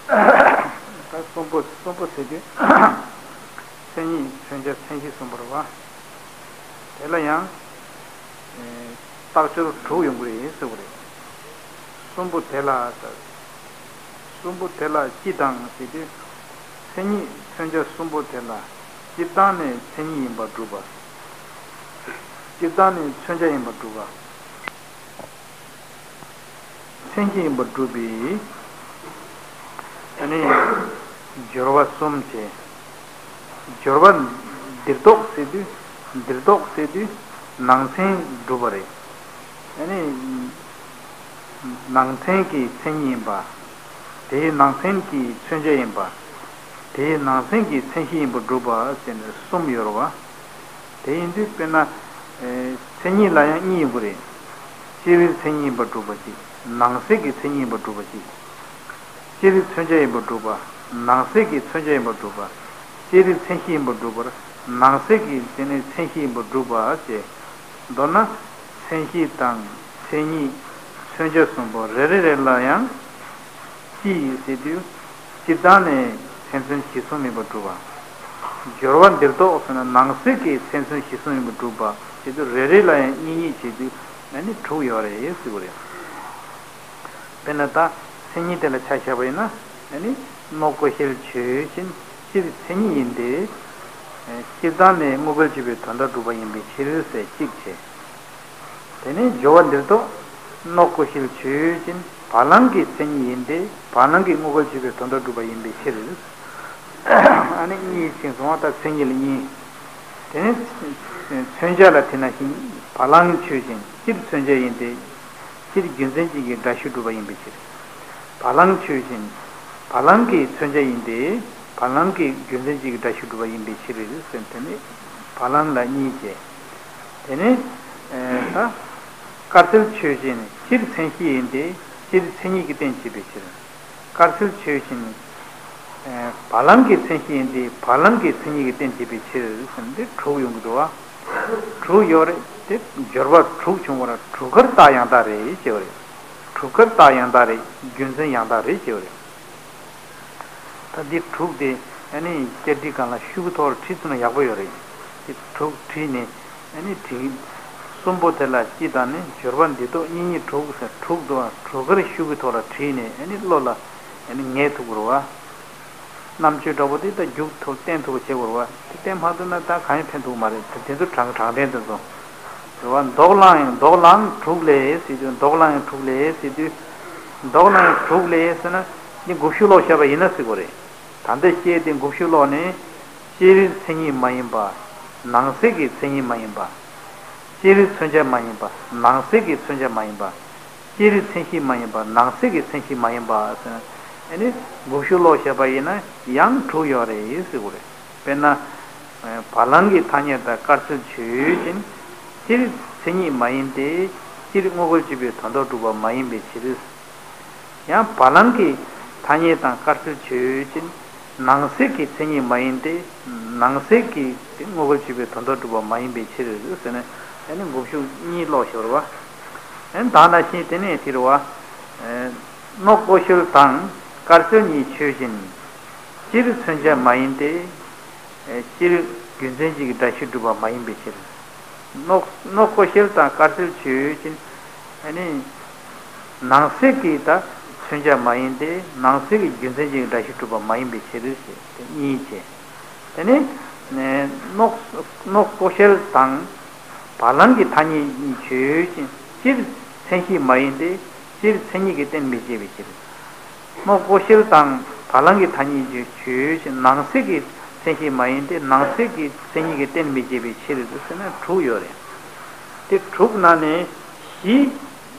ད་གསུམ་པོ་གསུམ་པོ་ཟེར་དུས་མཚན་ཉིད་མཚོན་བྱ་མཚན་གཞི་གསུམ་པོ་རེད་བ། དེ་ལ་ཡང་། རྟགས་སྦྱོར་དྲུག་ཡོང་གི་རེད་ཟེར་བ་རེད། གསུམ་པོ་དེ་ལ། གསུམ་པོ་དེ་ལ་སྤྱི་དང་ཞེས་ཏེ། མཚན་ཉིད་མཚོན་བྱ་གསུམ་པོ་དེ་ལ་སྤྱིར་བཏང་ནས་མཚན་ཉིད་ཡིན་པར་སྒྲུབ་པ། སྤྱིར་བཏང་ནས་མཚོན་བྱ་ཡིན་པར་སྒྲུབ་པ། མཚན་གཞི་ཡིན་པར་སྒྲུབ་པའི་ཨ་ནི་སྦྱོར་བ་གསུམ་བྱས། སྦྱོར་བ་འདིར་ལྡོག་ཟེར་དུས་འདིར་ལྡོག་ཟེར་དུས་ནང་ཚན་སྒྲུབ་པ་རེད། ཨ་ནི་ནང་ཚན་གྱི་མཚན་ཉིད་ཡིན་པ། དེའི་ནང་ཚན་གྱི་མཚོན་བྱ་ཡིན་པ། དེའི་ནང་ཚན་གྱི་མཚན་གཞི་ཡིན་པར་སྒྲུབ་པ་ཟེར་ནས་གསུམ་ཡོད་རེད་བ། དེ་ཡིན་དུས་དཔེར་ན། ཨེ། མཚན་ཉིད་ལ་ཡང་གཉིས་ཡོང་གི་རེད། སྤྱིར་མཚན་ཉིད་ཡིན་པར་སྒྲུབ་པ་གཅིག་ནང་གསེས་ཀྱི་མཚན་ཉིད་ཡིན་པར་སྒྲུབ་པ་གཅིག་སྤྱིར་མཚོན་བྱ་ཡིན་པར་སྒྲུབ་པ། ནང་གསེས་ཀྱི་མཚོན་བྱ་ཡིན་པར་སྒྲུབ་པ། སྤྱིར་མཚན་གཞི་ཡིན་པར་སྒྲུབ་པར། ནང་གསེས་ཀྱི་དེ་ནས་མཚན་གཞི་ཡིན་པར་སྒྲུབ་པ་བཅས། མདོར་ན། མཚན་གཞི་དང་མཚན་ཉིད། མཚོན་བྱ་གསུམ་པོ་རེ་རེ་རེ་ལ་ཡང་། སྤྱི་ཡིས་ཟེར་དུས། སྤྱིར་བཏང་ནས་མཚན་མཚོན་གཞི་གསུམ་ཡིན་པར་སྒྲུབ་པ། སྦྱོར་བ་འདིར་ལྡོག་ཟེར་ན་ནང་གསེས་ཀྱི་མཚན་མཚོན་གཞི་གསུམ་ཡིན་པར་སྒྲུབ་པ་ཞེས་དུས་རེ་རེ་ལ་ཡང་གཉིས་གཉིས་བྱེད་དུས་ཨ་ནི་དྲུག་ཡོད་རེད་ཟེར་བ་རེད། དཔེར་ན་ད་མཚན་ཉིད་དེ་ལ་ཆ་བཞག་པ་ཡིན་ན་ཨ་ནི་རྣོ་ཀ་ཤལ་ཆོས་ཅན། སྤྱིར་མཚན་ཉིད་ཡིན་ཏེ། སྤྱིར་བཏང་ནས་དངོས་འགལ་བྱེད་པའི་དོན་དག་སྒྲུབ་པ་ཡིན་པའི་ཕྱིར་ཟེར་གཅིག་བྱས། དེ་ནས་སྦྱོར་བ་འདིར་ལྡོག་རྣོ་ཀ་ཤལ་ཆོས་ཅན། བ་ལང་གི་མཚན་ཉིད་ཡིན་ཏེ། བ་ལང་གི་དངོས་འགལ་བྱེད་པའི་དོན་དག་སྒྲུབ་པ་ཡིན་པའི་ཕྱིར། ཨ་ནི་གཉིས་ཕྱིན་སོང་བ་ད་མཚན་ཉིད་ལ་གཉིས། དེ་ནས་མཚོན་བྱ་ལ་དེ་ནང་བཞིན་བ་ལང་ཆོས་ཅན། སྤྱིར་མཚོན་བྱ་ཡིན་ཏེ། སྤྱིར་རྒྱུ་མཚན་གཅིག་གི་སྒྲ་ཞིག་སྒྲུབ་པ་ཡིན་པའི་ཕྱིར། བ་ལང་ཆོས་ཅན། བ་ལང་གི་མཚོན་བྱ་ཡིན་ཏེ། བ་ལང་གི་རྒྱུ་མཚན་གཅིག་གི་སྒྲ་ཞིག་སྒྲུབ་པ་ཡིན་པའི་ཕྱིར་ཟེར་དེ་ནས་བ་ལང་ལ་གཉིས་བྱས། དེ་ནས་ད་དཀར་རྩལ་ཆོས་ཅན། སྤྱིར་མཚན་གཞི་ཡིན་ཏེ། སྤྱིར་མཚན་ཉིད་ཀྱི་རྟེན་བྱེད་པའི་ཕྱིར། དཀར་རྩལ་ཆོས་ཅན། བ་ལང་གི་མཚན་གཞི་ཡིན་ཏེ། བ་ལང་གི་མཚན་ཉིད་ཀྱི་རྟེན་བྱེད་པའི་ཕྱིར་ཟེར་ནས་དྲུག་ཡོང་གི་འདུག་བ། དྲུག་ཡོད་རེད་དེ། སྦྱོར་བ་དྲུག་བྱུང་བར་དྲུག་ཀར་རྟགས་ཡང་དག་རེད་ཅེས་པ་རེད། དྲུག་ཀར་རྟགས་ཡང་དག་རེད། རྒྱུ་མཚན་ཡང་དག་རེད་ཅེས་པ་རེད། ད་འདི་དྲུག་དེ་ཨ་ནི་བསྐྱར་སྒྲིག་སྒང་ལ་ཤོག་གུའི་ཐོག་ལ་བྲིས་ཚུལ་ན་ཡག་པོ་ཡོད་རེད། དེ་དྲུག་བྲིས་ནས་ཨ་ནི་བྲིས། གསུམ་པོ་དེ་ལ་སྤྱི་དང་ནི་སྦྱོར་བ་འདི་དག་གཉིས་གཉིས་དྲུག་ཟེར་དྲུག་འདུག་ཨ། དྲུག་ཀར་ཤོག་གུའི་ཐོག་ལ་བྲིས་ནས་ཨ་ནི་བློ་ལ་ཨ་ནི་ངེས་ཐུབ་དགོས་རེད་བ། རྣམ་དཔྱོད་འདྲ་པོ་དེ་ད་རྒྱུག་ཐུབ་བསྟན་ཐུབ་པ་བྱེད་དགོས་རེད་བ། དེ་བསྟན་མ་ཐུབ་ན་ད་གང་ཡང་ཕན་ཐོགས་མ་རེད། དེ་དེ་ཚོ་དྲང་དྲང་བདེན་དེ་ཚོ། རེད་བ། ལྡོག་ལམ་ཡང་ལྡོག་ལམ་དྲུག་ལས་ཟེར་དུས་ལྡོག་ལམ་ཡང་དྲུག་ལས་ཟེར་དུས། ལྡོག་ལམ་ཡང་དྲུག་ལས་ཟེར་ན་ནི་དགུ་བཅུ་ཀློག་བཞག་པ་ཡིན་ན་ཟེར་དགོས་རེད། ད་ལྟ་བཤད་དེ་དགུ་བཅུ་ཀློག་ནས་སྤྱིར་མཚན་ཉིད་མ་ཡིན་པ། ནང་གསེས་ཀྱི་མཚན་ཉིད་མ་ཡིན་པ། སྤྱིར་མཚོན་བྱ་མ་ཡིན་པ། ནང་གསེས་ཀྱི་མཚོན་བྱ་མ་ཡིན་པ། སྤྱིར་མཚན་གཞི་མ་ཡིན་པ། ནང་གསེས་ཀྱི་མཚན་གཞི་མ་ཡིན་པ་ཟེར་ན། ཨ་ནི་དགུ་བཅུ་ཀློག་བཞག་པ་ཡིན་ན་ཡང་དྲུག་ཡོད་རེད་ཟེར་དགོས་རེད། དཔེར་ན། བ་ལང་གི་ཐ་སྙད་དང་དཀར་རྩལ་ཆོས་ཅན། སྤྱིར་མཚན་ཉིད་མ་ཡིན་ཏེ། སྤྱིར་དངོས་འགལ་བྱེད་པའི་དོན་དག་སྒྲུབ་པ་མ་ཡིན་པའི་ཕྱིར། ཡང་བ་ལང་གི་ཐ་སྙད་དང་དཀར་རྩལ་ཆོས་ཅན། ནང་གསེས་ཀྱི་མཚན་ཉིད་མ་ཡིན་ཏེ། ནང་གསེས་ཀྱི་དངོས་འགལ་བྱེད་པའི་དོན་དག་སྒྲུབ་པ་མ་ཡིན་པའི་ཕྱིར་ཟེར་ནས་ཨ་ནི་དགུ་བཅུ་གཉིས་ཀློག་ཞོར་བ། ཨ་ནི་ད་ནང་བཞིན་དེ་ནས་དེ་རེད་བ། ནོག་ཀོ་ཤལ་དང་དཀར་སེལ་གཉིས་ཆོས་ཅན། སྤྱིར་མཚོན་བྱ་མ་ཡིན་ཏེ། སྤྱིར་རྒྱུ་མཚན་གཅིག་གི་སྒྲ་གཞི་གྲུབ་པ་མ་ཡིན་པའི་ཕྱིར། ནོག་ནོག་ཀོ་ཤལ་དང་དཀར་སེལ་ཆོས་ཅན། ཨ་ནི། ནང་གསེས་ཀྱི་ད་མཚོན་བྱ་མ་ཡིན་ཏེ་ནང་གསེས་ཀྱི་རྒྱུ་མཚན་གཅིག་གི་སྒྲ་གཞི་གྲུབ་པ་མ་ཡིན་པའི་ཕྱིར་ཞེས་དེ་གཉིས་བྱས། དེ་ནི། ནོག་ནོག་ཀོ་ཤལ་དང་། བ་ལང་གི་ཐ་སྙད་གཉིས་ཆོས་ཅན། སྤྱིར་མཚན་གཞི་མ་ཡིན་ཏེ། སྤྱིར་མཚན་ཉིད་ཀྱིས་གཏན་མི་འཇལ་བའི་ཕྱིར། ནོག་ཀོ་ཤལ་དང་བ་ལང་གི་ཐ་སྙད་ཀྱི་ཆོས་ཅན། ནང་གསེས་ཀྱི་མཚན་གཞི་མ་ཡིན་ཏེ། ནང་གསེས་ཀྱི་མཚན་ཉིད་ཀྱིས་གཏན་མི་འཇལ་བའི་ཕྱིར་དུ་ཟེར་ན་དྲུག་ཡོད་རེད། དེ་དྲུག་ནང་ནས་བཞི་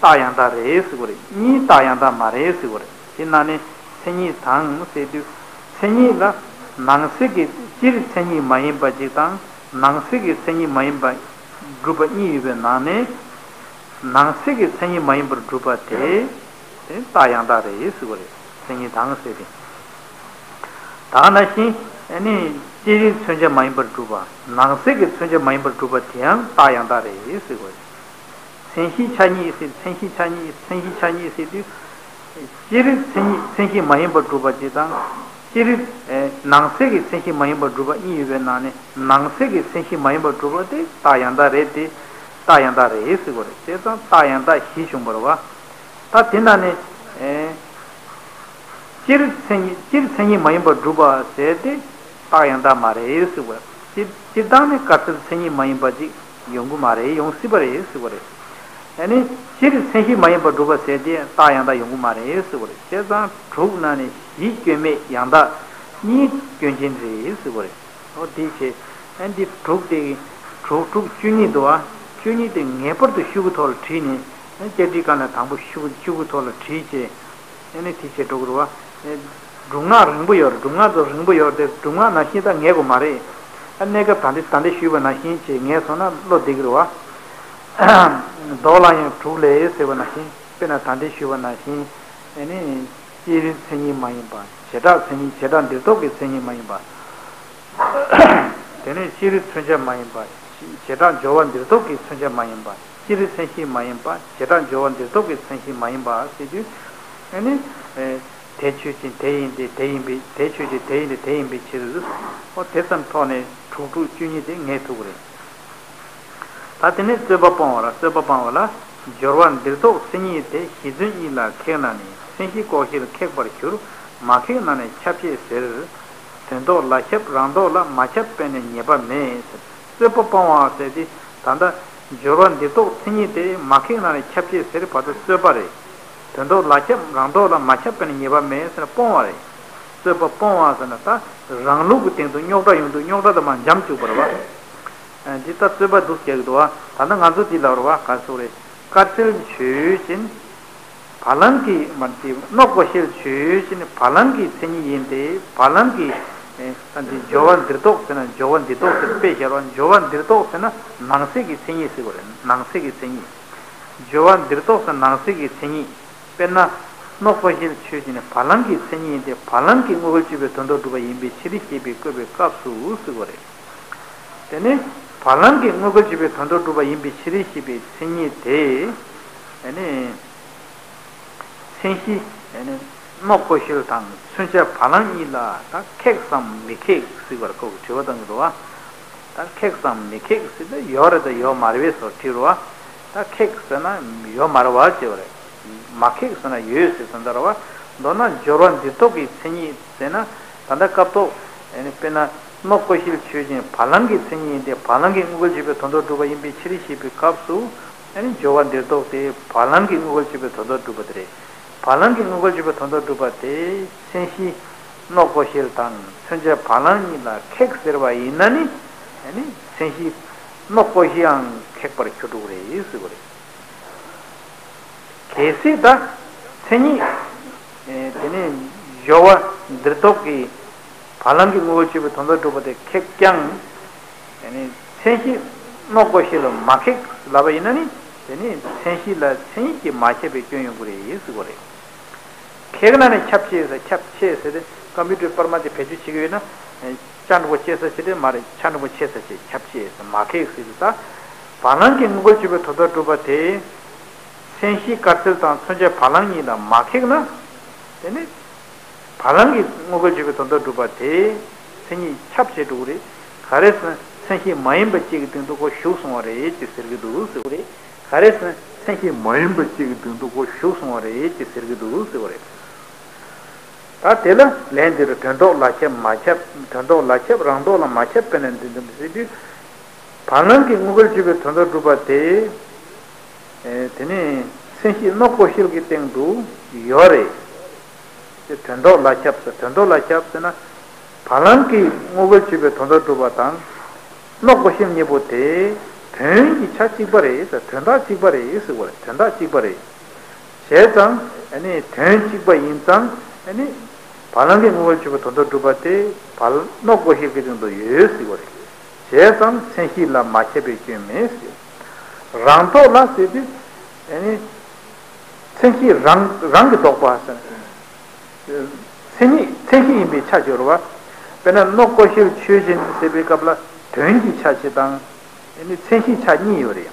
རྟགས་ཡང་དག་རེད་ཟེར་གྱི་རེད། གཉིས་རྟགས་ཡང་དག་མ་རེད་ཟེར་གྱི་རེད། དེ་ནང་ནས་མཚན་ཉིད་དང་ཟེར་དུས། མཚན་ཉིད་ལ་ནང་གསེས་ཀྱི་སྤྱིར་མཚན་ཉིད་མ་ཡིན་པ་གཅིག་དང་། ནང་གསེས་ཀྱི་མཚན་ཉིད་མ་ཡིན་པ་སྒྲུབ་པ་གཉིས་ཡོད་པའི་ནང་ནས། ནང་གསེས་ཀྱི་མཚན་ཉིད་མ་ཡིན་པར་སྒྲུབ་པ་དེ། དེ་རྟགས་ཡང་དག་རེད་ཟེར་གྱི་རེད། མཚན་ཉིད་དང་ཟེར་ཏེ། ད་ག་ནང་བཞིན། ཨ་ནི། སྤྱིར་མཚོན་བྱ་མ་ཡིན་པར་སྒྲུབ་པ། ནང་གསེས་ཀྱི་མཚོན་བྱ་མ་ཡིན་པར་སྒྲུབ་པ་དེ་ཡང་རྟགས་ཡང་དག་རེད་ཟེར་གྱི་རེད། མཚན་གཞི་ཆ་གཉིས་ཟེར། མཚན་གཞི་ཆ་གཉིས། མཚན་གཞི་ཆ་གཉིས་ཟེར་དུས། སྤྱིར་མཚན་ཉིད་མཚན་གཞི་མ་ཡིན་པར་སྒྲུབ་པ་གཅིག་དང་། སྤྱིར། ཨེ། ནང་གསེས་ཀྱི་མཚན་གཞི་མ་ཡིན་པར་སྒྲུབ་པ་གཉིས་ཡོད་པའི་ནང་ནས། ནང་གསེས་ཀྱི་མཚན་གཞི་མ་ཡིན་པར་སྒྲུབ་པ་དེ་རྟགས་ཡང་དག་རེད་དེ། རྟགས་ཡང་དག་རེད་ཟེར་གྱི་རེད། བྱས་ཙང་རྟགས་ཡང་དག་བཞི་བྱུང་བ་རེད་པ། ད་དེ་ནང་ནས། ཨེ། སྤྱིར་མཚན་ཉིད། སྤྱིར་མཚན་ཉིད་མ་ཡིན་པར་སྒྲུབ་པ་ཟེར་ཏེ། རྟགས་ཡང་དག་མ་རེད་ཟེར་བ། སྤྱིར་སྤྱིར་བཏང་ནས་དཀར་སེལ་མཚན་ཉིད་མ་ཡིན་པ་ཅིག་ཡོང་གི་མ་རེད། ཡོང་སྲིད་པ་རེད་ཟེར་བ་རེད། ཨ་ནི། སྤྱིར་མཚན་གཞི་མ་ཡིན་པར་སྒྲུབ་པ་ཟེར་ཏེ་རྟགས་ཡང་དག་ཡོང་གི་མ་རེད་ཟེར་བ་རེད། བྱས་ཙང་དྲུག་ནང་ནས་བཞི་སྐྱོན་མེད། ཡང་དག་གཉིས་སྐྱོན་ཅན་རེད་ཟེར་བ་རེད། འོ་དེ་བྱས། ཨ་འདི་དྲུག་དེ། དྲུག་དྲུག་བཅུ་གཉིས་འདུག་བ། བཅུ་གཉིས་དེ་ངེས་པར་དུ་ཤོག་གུ་ཐོག་ལ་བྲིས་ནས། ཨ་བཅར་འདྲིའི་སྒང་ལ་དང་པོ་ཤོག་གུ་ཤོག་གུ་ཐོག་ལ་བྲིས་བྱས། ཨ་ནི་དེ་བྱས་འགྲོ་གི་རེད་བ། སྒྲུབ་ངག་རིང་པོ་ཡོད་རེད། སྒྲུབ་ངག་ཚོ་རིང་པོ་ཡོད་རེད་དེ། སྒྲུབ་ངག་ནང་བཞིན་ད་ངེས་དགོས་མ་རེད། ཨ་གནས་སྐབས་ད་འདི་ད་འདི་ཞུས་པ་ནང་བཞིན་བྱས་ངེས་སོང་ན་བློ་བདེ་གི་རེད་བ། མདོ་ལ་ཡང་དྲུག་ལས་ཟེར་བ་ནང་བཞིན། དཔེར་ན་ད་འདི་ཞུས་པ་ནང་བཞིན། ཨ་ནི། སྤྱིར་མཚན་ཉིད་མ་ཡིན་པ། བྱེ་བྲག་མཚན་ཉིད། བྱེ་བྲག་འདིར་གཏོགས་ཀྱི་མཚན་ཉིད་མ་ཡིན་པ། དེ་ནས་སྤྱིར་མཚོན་བྱ་མ་ཡིན་པ། བྱེ་བྲག་སྦྱོར་བ་འདིར་གཏོགས་ཀྱི་མཚོན་བྱ་མ་ཡིན་པ། སྤྱིར་མཚན་གཞི་མ་ཡིན་པ། བྱེ་བྲག་སྦྱོར་བ་འདིར་གཏོགས་ཀྱི་མཚན་གཞི་མ་ཡིན་པ་ཟེར་དུས། ཨ་ནི། དེ་ཆོས་ཅན་དེ་ཡིན་ཏེ། དེ་ཡིན་པའི། དེ་ཆོས་ཅན་དེ་ཡིན་ཏེ། དེ་ཡིན་པའི་ཕྱིར། ཨོ་དེ་ཙམ་ཐོག་ནས་དྲུག་དྲུག་བཅུ་གཉིས་དེ་ངེས་ཐུབ་ཀྱི་རེད། ད་དེ་ནས་རྩོད་པ་སྤོང་བ་ལ། རྩོད་པ་སྤང་བ་ལ། སྦྱོར་བ་འདིར་གཏོགས་མཚན་ཉིད་དེ་གཞི་མཚོན་གཉིས་ལ་ཁེགས་ན་ནི་མཚན་གཞི་ལྐོག་གཞིར་ཁེགས་པར་འགྱུར། མ་ཁེགས་ན་ནི་ཁྱབ་ཆེས་ཟེར། དོན་ལྡོག་ལ་ཁྱབ་རང་ལྡོག་ལ་མ་ཁྱབ་པས་ནི་ཉེས་པ་མེད། རྩོད་པ་སྤོང་བ་ཟེར་ཏེ། ད་ལྟ་སྦྱོར་བ་འདིར་གཏོགས་མཚན་ཉིད་དེ་མ་ཁེགས་ན་ནི་ཁྱབ་ཆེས་ཟེར་བར་དུ་རྩོད་པ་རེད། དོན་ལྡོག་ལ་ཁྱབ་རང་ལྡོག་ལ་མ་ཁྱབ་པས་ནི་ཉེས་པ་མེད་ཟེར་ན་སྤོང་བ་རེད། རྩོད་པ་སྤོང་བ་ཟེར་ན་ད་རང་ལུགས་ཀྱི་སྟེང་དུ་རྙོག་དྲ་ཡོང་དུས་རྙོག་དྲ་དེ་མར་འཇམ་བཅུག་པ་རེད་བ། འདི་ལྟར་རྩོད་པ་འདུག་བྱས་ཀྱི་འདུག་བ། ད་ལྟ་ང་ཚོ་འདི་ལབ་རེད་བ། ག་ཚོད་རེད། དཀར་སེལ་ཆོས་ཅན། བ་ལང་གི་མ་དེ་ནོག་ཀོ་ཤལ་ཆོས་ཅན། བ་ལང་གི་མཚན་ཉིད་ཡིན་ཏེ། བ་ལང་གི། ཨེ། ད་འདི་སྦྱོར་བ་འདིར་གཏོགས་ཟེར་ན། སྦྱོར་བ་འདིར་གཏོགས་ཟེར་དཔེ་བཞག་རོགས། སྦྱོར་བ་འདིར་གཏོགས་ཟེར་ན་ནང་གསེས་ཀྱི་མཚན་ཉིད་ཟེར་དགོས་རེད། ནང་གསེས་ཀྱི་མཚན་ཉིད། སྦྱོར་བ་འདིར་གཏོགས་ཟེར་ནང་གསེས་ཀྱི་མཚན་ཉིད། དཔེར་ན། ནོག་ཀོ་ཤལ་ཆོས་ཅན་ནི་བ་ལང་གི་མཚན་ཉིད་ཡིན་ཏེ། བ་ལང་གི་དངོས་འགལ་གཅོད་པའི་དོན་ལྡོག་སྒྲུབ་པ་ཡིན་པའི་ཕྱིར་ཞེས་པའི་བཀོད་པའི་སྐབས་སུ་ཟེར་དགོས་རེད། དེ་ནི་བ་ལང་གི་དངོས་འགལ་གཅོད་པའི་དོན་ལྡོག་སྒྲུབ་པ་ཡིན་པའི་ཕྱིར་ཞེས་པའི་མཚན་ཉིད་དེ། དེ་ནི་མཚན་གཞི། དེ་ནི་ནོག་ཀོ་ཤལ་དང་མཚོན་བྱ་བ་ལང་གཉིས་ལ་ད་ཁེགས་སམ་མི་ཁེགས་ཟེར་བར་ཁོ་གིས་དྲི་བ་བཏང་གི་འདུག་བ། ད་ཁེགས་སམ་མི་ཁེགས་ཟེར་ཏེ་ཡོད་རེད་དང་ཡོད་མ་རེད་པས་སོགས་དྲིས་རེད་བ། ད་ཁེགས་ཟེར་ན་ཡོད་མ་རེད་བ་ཅེས་པ་རེད། མ་ཁེགས་ཟེར་ན་ཡོད་ཟེར་ཙམ་ལྟར་བ། མདོར་ན་སྦྱོར་བ་འདིར་གཏོགས་ཀྱི་མཚན་ཉིད་ཟེར་ན། ད་ལྟ་སྐབས་ཐོག་ཨ་ནི་དཔེར་ན་ནོག་ཀོ་ཤལ་ཆོས་ཅན་བ་ལང་གི་མཚན་ཉིད་ཡིན་ཏེ། བ་ལང་གི་དངོས་འགལ་གཅོད་པའི་དོན་ལྡོག་སྒྲུབ་པ་ཡིན་པའི་ཕྱིར་ཞེས་པའི་སྐབས་སུ། ཨ་ནི་སྦྱོར་བ་འདིར་གཏོགས་དེ་བ་ལང་གི་དངོས་འགལ་གཅོད་པའི་དོན་ལྡོག་སྒྲུབ་པ་དེ་རེད། བ་ལང་གི་དངོས་འགལ་གཅོད་པའི་དོན་ལྡོག་སྒྲུབ་པ་དེ་མཚན་གཞི་ནོག་ཀོ་ཤལ་དང་མཚོན་བྱ་བ་ལང་གཉིས་ལ་ཁེགས་ཟེར་བ་ཡིན་ན་ནི། ཨ་ནི་མཚན་གཞི་ནོག་ཀོ་ཤལ་ཡང་ཁེགས་པར་གྱུར་འགྲོ་གི་རེད་ཟེར་བ་རེད། གལ་སྲིད་ད་མཚན་ཉིད། ཨེ། དེ་ནས་སྦྱོར་བ་འདིར་གཏོགས་ཀྱི་བ་ལང་གི་དངོས་འགལ་གཅོད་པའི་དོན་ལྡོག་སྒྲུབ་པ་དེ་ཁེགས་ཀྱང་། དེ་ནས་མཚན་གཞི་ནོག་ཀོ་ཤལ་ལ་མ་ཁེགས་ལབ་པ་ཡིན་ན་ནི། དེ་ནི་མཚན་གཞི་ལ་མཚན་ཉིད་ཀྱིས་མ་ཁྱབ་པའི་སྐྱོན་ཡོང་གི་རེད་ཟེར་གྱི་རེད། ཁེགས་ན་ནི་ཁྱབ་ཆེས་ཟེར། ཁྱབ་ཆེས་ཟེར་ཏེ་ཀམ་པུ་ཊར་པར་མ་དེ་བེད་སྤྱོད་བྱེད་ཀྱི་ཡོད་ན། ཨེ། ཆ་འགྲེང་བུ་ཆེ་ས་ཆེ་དེ་མ་རེད། ཆ་འགྲེང་བུ་ཆེ་ས་ཆེ། ཁྱབ་ཆེས་ཟེར། མ་ཁེགས་ཟེར་གྱི་ད། བ་ལང་གི་དངོས་འགལ་གཅོད་པའི་དོན་ལྡོག་སྒྲུབ་པ་དེ། མཚན་གཞི་དཀར་སེལ་དང་མཚོན་བྱ་བ་ལང་གཉིས་ལ་མ་ཁེགས་ན། དེ་ནི་བ་ལང་གི་དངོས་འགལ་བརྗོད་པའི་དོན་དམ་སྒྲུབ་པ་དེ་མཚན་ཉིད་ཁྱབ་བྱེད་འགྲོ་གི་རེད། ག་རེ་ཟེར་ན་མཚན་གཞི་མ་ཡིན་པ་གཅིག་གི་སྟེང་དུ་ཁོ་ཞུགས་སོང་བ་རེད་ཅེས་ཟེར་གྱི་འདུག་ཟེར་བ་རེད། ག་རེ་ཟེར་ན་མཚན་གཞི་མ་ཡིན་པ་གཅིག་གི་སྟེང་དུ་ཁོ་ཞུགས་སོང་བ་རེད་ཅེས་ཟེར་གྱི་འདུག་ཟེར་བ་རེད། ད་དེ་ལ་ལན་འདིར་དོན་ལྡོག་ལ་ཁྱབ་མ་ཁྱབ། དོན་ལྡོག་ལ་ཁྱབ་རང་ལྡོག་ལ་མ་ཁྱབ་པས་ན་འདི་འདི་ཟེར་དུས། བ་ལང་གི་དངོས་འགལ་བརྗོད་པའི་དོན་དམ་སྒྲུབ་པ་དེ། ཨེ་དེ་ནི་མཚན་གཞི་སྣོད་གོ་ཤེལ་གྱི་སྟེང་དུ་ཡོད་རེད། དེ་དོན་ལྡོག་ལ་ཁྱབ་ཟེར། དོན་ལྡོག་ལ་ཁྱབ་ཟེར་ན། བ་ལང་གི་དངོས་འགལ་བརྗོད་པའི་དོན་དམ་སྒྲུབ་པ་དང་། སྣོད་གོ་ཤེལ་གཉིས་པོ་དེ་དོན་གྱི་ཆ་གཅིག་པ་རེད་ཟེར། དོན་དག་གཅིག་པ་རེད་ཟེར་བ་རེད། དོན་དག་གཅིག་པ་རེད། བྱས་ཙང་ཨ་ནི་དོན་གཅིག་པ་ཡིན་ཙང་ཨ་ནི་བ་ལང་གི་དངོས་འགལ་བརྗོད་པའི་དོན་དམ་སྒྲུབ་པ་དེ་བ་ལ་སྣོད་གོ་ཤེལ་གྱི་སྟེང་དུ་ཡོད་ཟེར་བ་རེད། བྱས་ཙང་མཚན་གཞི་ལ་མ་ཁྱབ་པའི་སྐྱོན་མེད་ཟེར། རང་ལྡོག་ལ་ཟེར་དུས་ཨ་ནི། མཚན་གཞི་རང་རང་གི་ལྡོག་པ་ཟེར། མཚན་ཉིད་མཚན་གཞི་ཡིན་པའི་ཆ་སྦྱོར་བ། དཔེར་ན་སྣོད་གོ་ཤེལ་ཆོས་ཅན་ཟེར་བའི་སྐབས་ལ་དོན་གྱི་ཆ་གཅིག་དང་། ཨ་ནི་མཚན་གཞིའི་ཆ་གཉིས་ཡོད་རེད།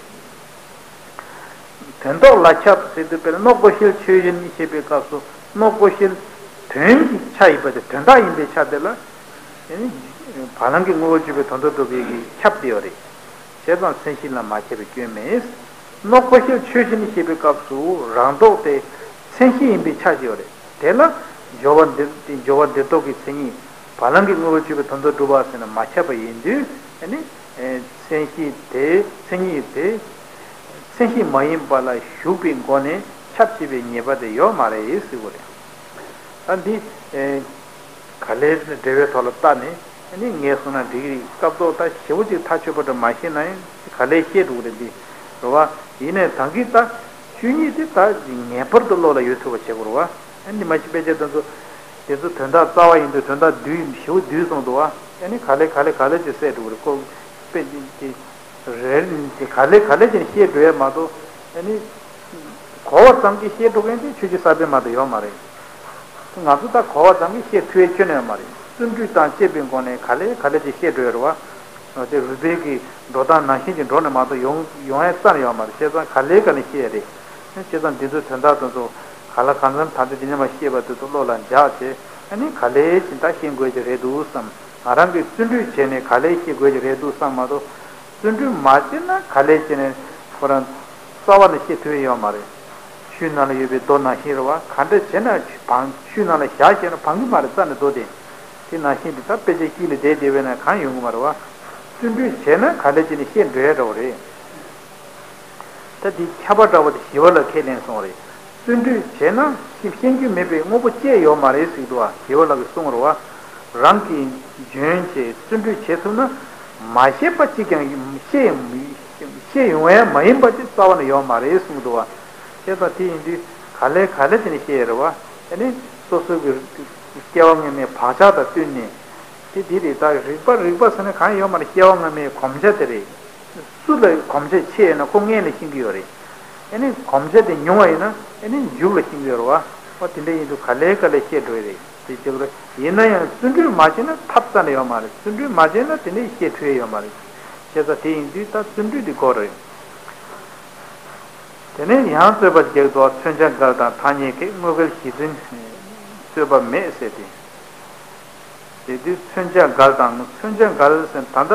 དོན་ལྡོག་ལ་ཁྱབ་ཟེར་དུས་དཔེར་ན་སྣོད་གོ་ཤེལ་ཆོས་ཅན་ཞེས་པའི་སྐབས་སུ་སྣོད་གོ་ཤེལ་དོན་གྱི་ཆ་ཡིན་པ་དེ་དོན་དག་ཡིན་པའི་ཆ་དེ་ལ། ཨ་ནི་བ་ལང་གི་དངོས་འགལ་བརྗོད་པའི་དོན་དམ་སྒྲུབ་པའི་གི་ཁྱབ་བསྡད་ཡོད་རེད། བྱས་ཙང་མཚན་གཞི་ལ་མ་ཁྱབ་པའི་སྐྱོན་མེད། སྣོད་གོ་ཤེལ་ཆོས་ཅན་ཞེས་པའི་སྐབས་སུ་རང་ལྡོག་དེ་མཚན་གཞི་ཡིན་པའི་ཆ་ཞིག་ཡོད་རེད། དེ་ལ་སྦྱོར་བ་འདིར་སྦྱོར་བ་འདིར་ལྡོག་གི་མཚན་ཉིད་བ་ལང་གི་དངོས་པོའི་སྤྱོད་པའི་དོན་དུ་སྒྲུབ་པ་ཟེར་ན་མ་ཁྱབ་པ་ཡིན་དུས་ཨ་ནི་མཚན་གཞི་དེ་མཚན་ཉིད་དེ་མཚན་གཞི་མ་ཡིན་པ་ལ་ཞུགས་པའི་སྒོ་ནས་ཁྱབ་ཅེས་པའི་ངེས་པ་དེ་ཡོད་མ་རེད་ཟེར་བ་རེད། ད་འདི། ག་ལེར་འགྲེལ་བའི་ཐོག་ལ་བལྟས་ནས་ཨ་ནི་ངས་གསུངས་ན་འགྲིག་གི་རེད། སྐབས་ཐོག་ད་ཞེ་པོ་ཅིག་ཐག་ཆོད་པ་འདྲ་མ་ཤེས་ན་ཡང་ག་ལེར་ཤེས་འགྲོ་གི་རེད་འདི། རེད་བ། ཡིན་ནའི་ད་གིན་ད་ཆོས་ཉིད་དེ་ད་ངེས་པར་དུ་བློ་ལ་ཡོད་ཐུབ་པ་བྱེད་དགོས་རེད་བ། ཨ་ནི་མ་གཞི་དཔེ་ཆ་དེ་ཚོ་དེ་ཚོ་དོན་དག་རྩ་བ་ཡིན་དུས་དོན་དག་བསྡུས་ཞེ་པོ་བསྡུས་སོང་འདུག་བ། ཨ་ནི་ག་ལེར་ག་ལེར་ག་ལེར་ཅིག་གསལ་འགྲོ་གི་རེད་ཁོ། དཔེ་ཅིག་རེད་ག་ལེར་ག་ལེར་ཅིག་ཤེས་འགྲོ་ཡས་མ་གཏོགས་ཨ་ནི། གོ་བ་ཙམ་གྱིས་ཤེས་འགྲོ་མཁན་དེ་ཆོས་བརྒྱུད་གསར་པའི་མ་གཏོགས་ཡོད་མ་རེད། ང་ཚོ་ད་གོ་བ་ཙམ་གྱིས་ཤེས་ཐུབ་ཡས་ཁྱོན་ནས་ཡོད་མ་རེད། བརྩོན་འགྲུས་དང་བཅས་པའི་སྒོ་ནས་ག་ལེ་ག་ལེ་ཅིག་ཤེས་འགྲོ་ཡས་རེད་བ། དེ་རུས་སྦལ་གྱི་འགྲོ་སྟངས་ནང་བཞིན་གྱི་འགྲོ་ནས་མ་གཏོགས་ཡོང་ཡོང་ཡས་རྩ་ནས་ཡོད་མ་རེད། བྱས་ཙང་ག་ལེ་ག་ལེ་ཤེས་ཡས་རེད། བྱས་ཙང་འདི་ཚོའི་དོན་དག་དེ་ཚོ་ག་ལ་གང་འཚམ་ད་ལྟ་འདི་ནས་མ་ཤེས་པ་དེ་ཚོ་བློ་ལ་འཇགས་བྱས་ཨ་ནི་ག་ལེ་ཅིག་ད་ཤེས་དགོས་ཀྱི་རེད་འདུག་བསམ། ང་རང་གིས་བརྩོན་འགྲུས་བྱས་ནས་ག་ལེ་ཤེས་དགོས་ཀྱི་རེད་འདུག་བསམ་མ་གཏོགས། བརྩོན་འགྲུས་མ་བྱས་ན་ག་ལེ་བྱས་ནས་ཁོ་རང་རྩ་བ་ནས་ཤེས་ཐུབ་ཡས་ཡོད་མ་རེད། ཆུའི་ནང་ལ་ཡོད་པའི་རྡོ་ནང་བཞིན་རེད་བ། ག་འདྲ་བྱས་ན་བང་ཆུའི་ནང་ལ་བཞག་བྱས་ན་བང་གི་མ་རེད་རྩ་ནས་རྡོ་དེ། དེ་ནང་བཞིན་དུ་ད་དཔེ་ཆ་དཀྱིལ་ལ་བསྡད་བསྡད་པས་ན་གང་ཡོང་གི་མ་རེད་བ། བརྩོན་འགྲུས་བྱས་ན་ག་ལེ་བྱས་ནས་ཤེས་འགྲོ་ཡས་འདྲ་བོ་རེད། ད་འདི་ཁྱབ་པ་འདྲ་བོ་དེ་ཞི་བ་ལྷ་ཁས་ལེན་སོང་བ་རེད། བརྩོན་འགྲུས་བྱས་ན་ཤེས་ཤེས་རྒྱུ་མེད་པའི་དངོས་པོ་ཅི་ཡང་ཡོད་མ་རེད་ཟེར་འདུག་བ། ཞི་བ་ལྷ་གིས་གསུངས་རེད་བ། རང་གིས་འཇོན་ཆེ་བརྩོན་འགྲུས་བྱེད་ཐུབ་ན་མ་ཤེས་པ་གཅིག་ཀྱང་ཤེས་ཤེས་ཡོང་ཡ་མ་ཡིན་པ་ཅིག་རྩ་བ་ནས་ཡོད་མ་རེད་གསུངས་འདུག་བ། བྱས་ཙང་དེ་ཡིན་དུས་ག་ལེ་ག་ལེ་བྱས་ནས་ཤེས་ཡ་རེད་བ། ཨ་ནི་སོ་སོ་གི་སྐྱེ་བ་སྔོན་མའི་བག་ཆགས་དང་བསྟུན་ནས་དེ་འདི་རེད། ད་རིག་པ་རིག་པ་ཟེར་ན་གང་ཡོད་མ་རེད། སྐྱེ་བ་སྔོན་མའི་གོམས་ཆ་དེ་རེད། སུ་ལ་གོམས་ཆ་ཆེ་ཡོད་ན་ཁོ་སྔོན་ལ་ཤེས་ཀྱི་ཡོད་རེད། ཨ་ནི་གོམས་ཆ་དེ་ཉུང་བ་ཡིན་ན་ཨ་ནི་མཇུག་ལ་ཤེས་ཀྱི་ཡོད་རེད་བ། ཨོ་དེ་འདྲ་ཡིན་དུས་ག་ལེ་ག་ལེ་ཤེས་འགྲོ་ཡི་རེད། དེ་བྱེད་དགོས་རེད། ཡིན་ན་ཡང་བརྩོན་འགྲུས་མ་བྱས་ན་ཐབས་རྩ་ནས་ཡོད་མ་རེད། བརྩོན་འགྲུས་མ་བྱས་ན་དེ་འདྲ་ཤེས་ཐུབ་ཡས་ཡོད་མ་རེད། བྱས་ཙང་དེ་ཡིན་དུས་ད་བརྩོན་འགྲུས་དེ་དགོས་རེད། དེ་ནས་ཡང་རྩོད་པ་རྒྱག་འདུག་མཚོན་བྱ་འགལ་དང་ཐ་སྙད་ཁེགས། དངོས་འགལ་གཞི་འཛིན་རྩོད་པ་མེད་ཟེར་ཏེ། དེ་དུས་མཚོན་བྱ་འགལ་དང་མཚོན་བྱ་འགལ་ཟེར་ད་ལྟ་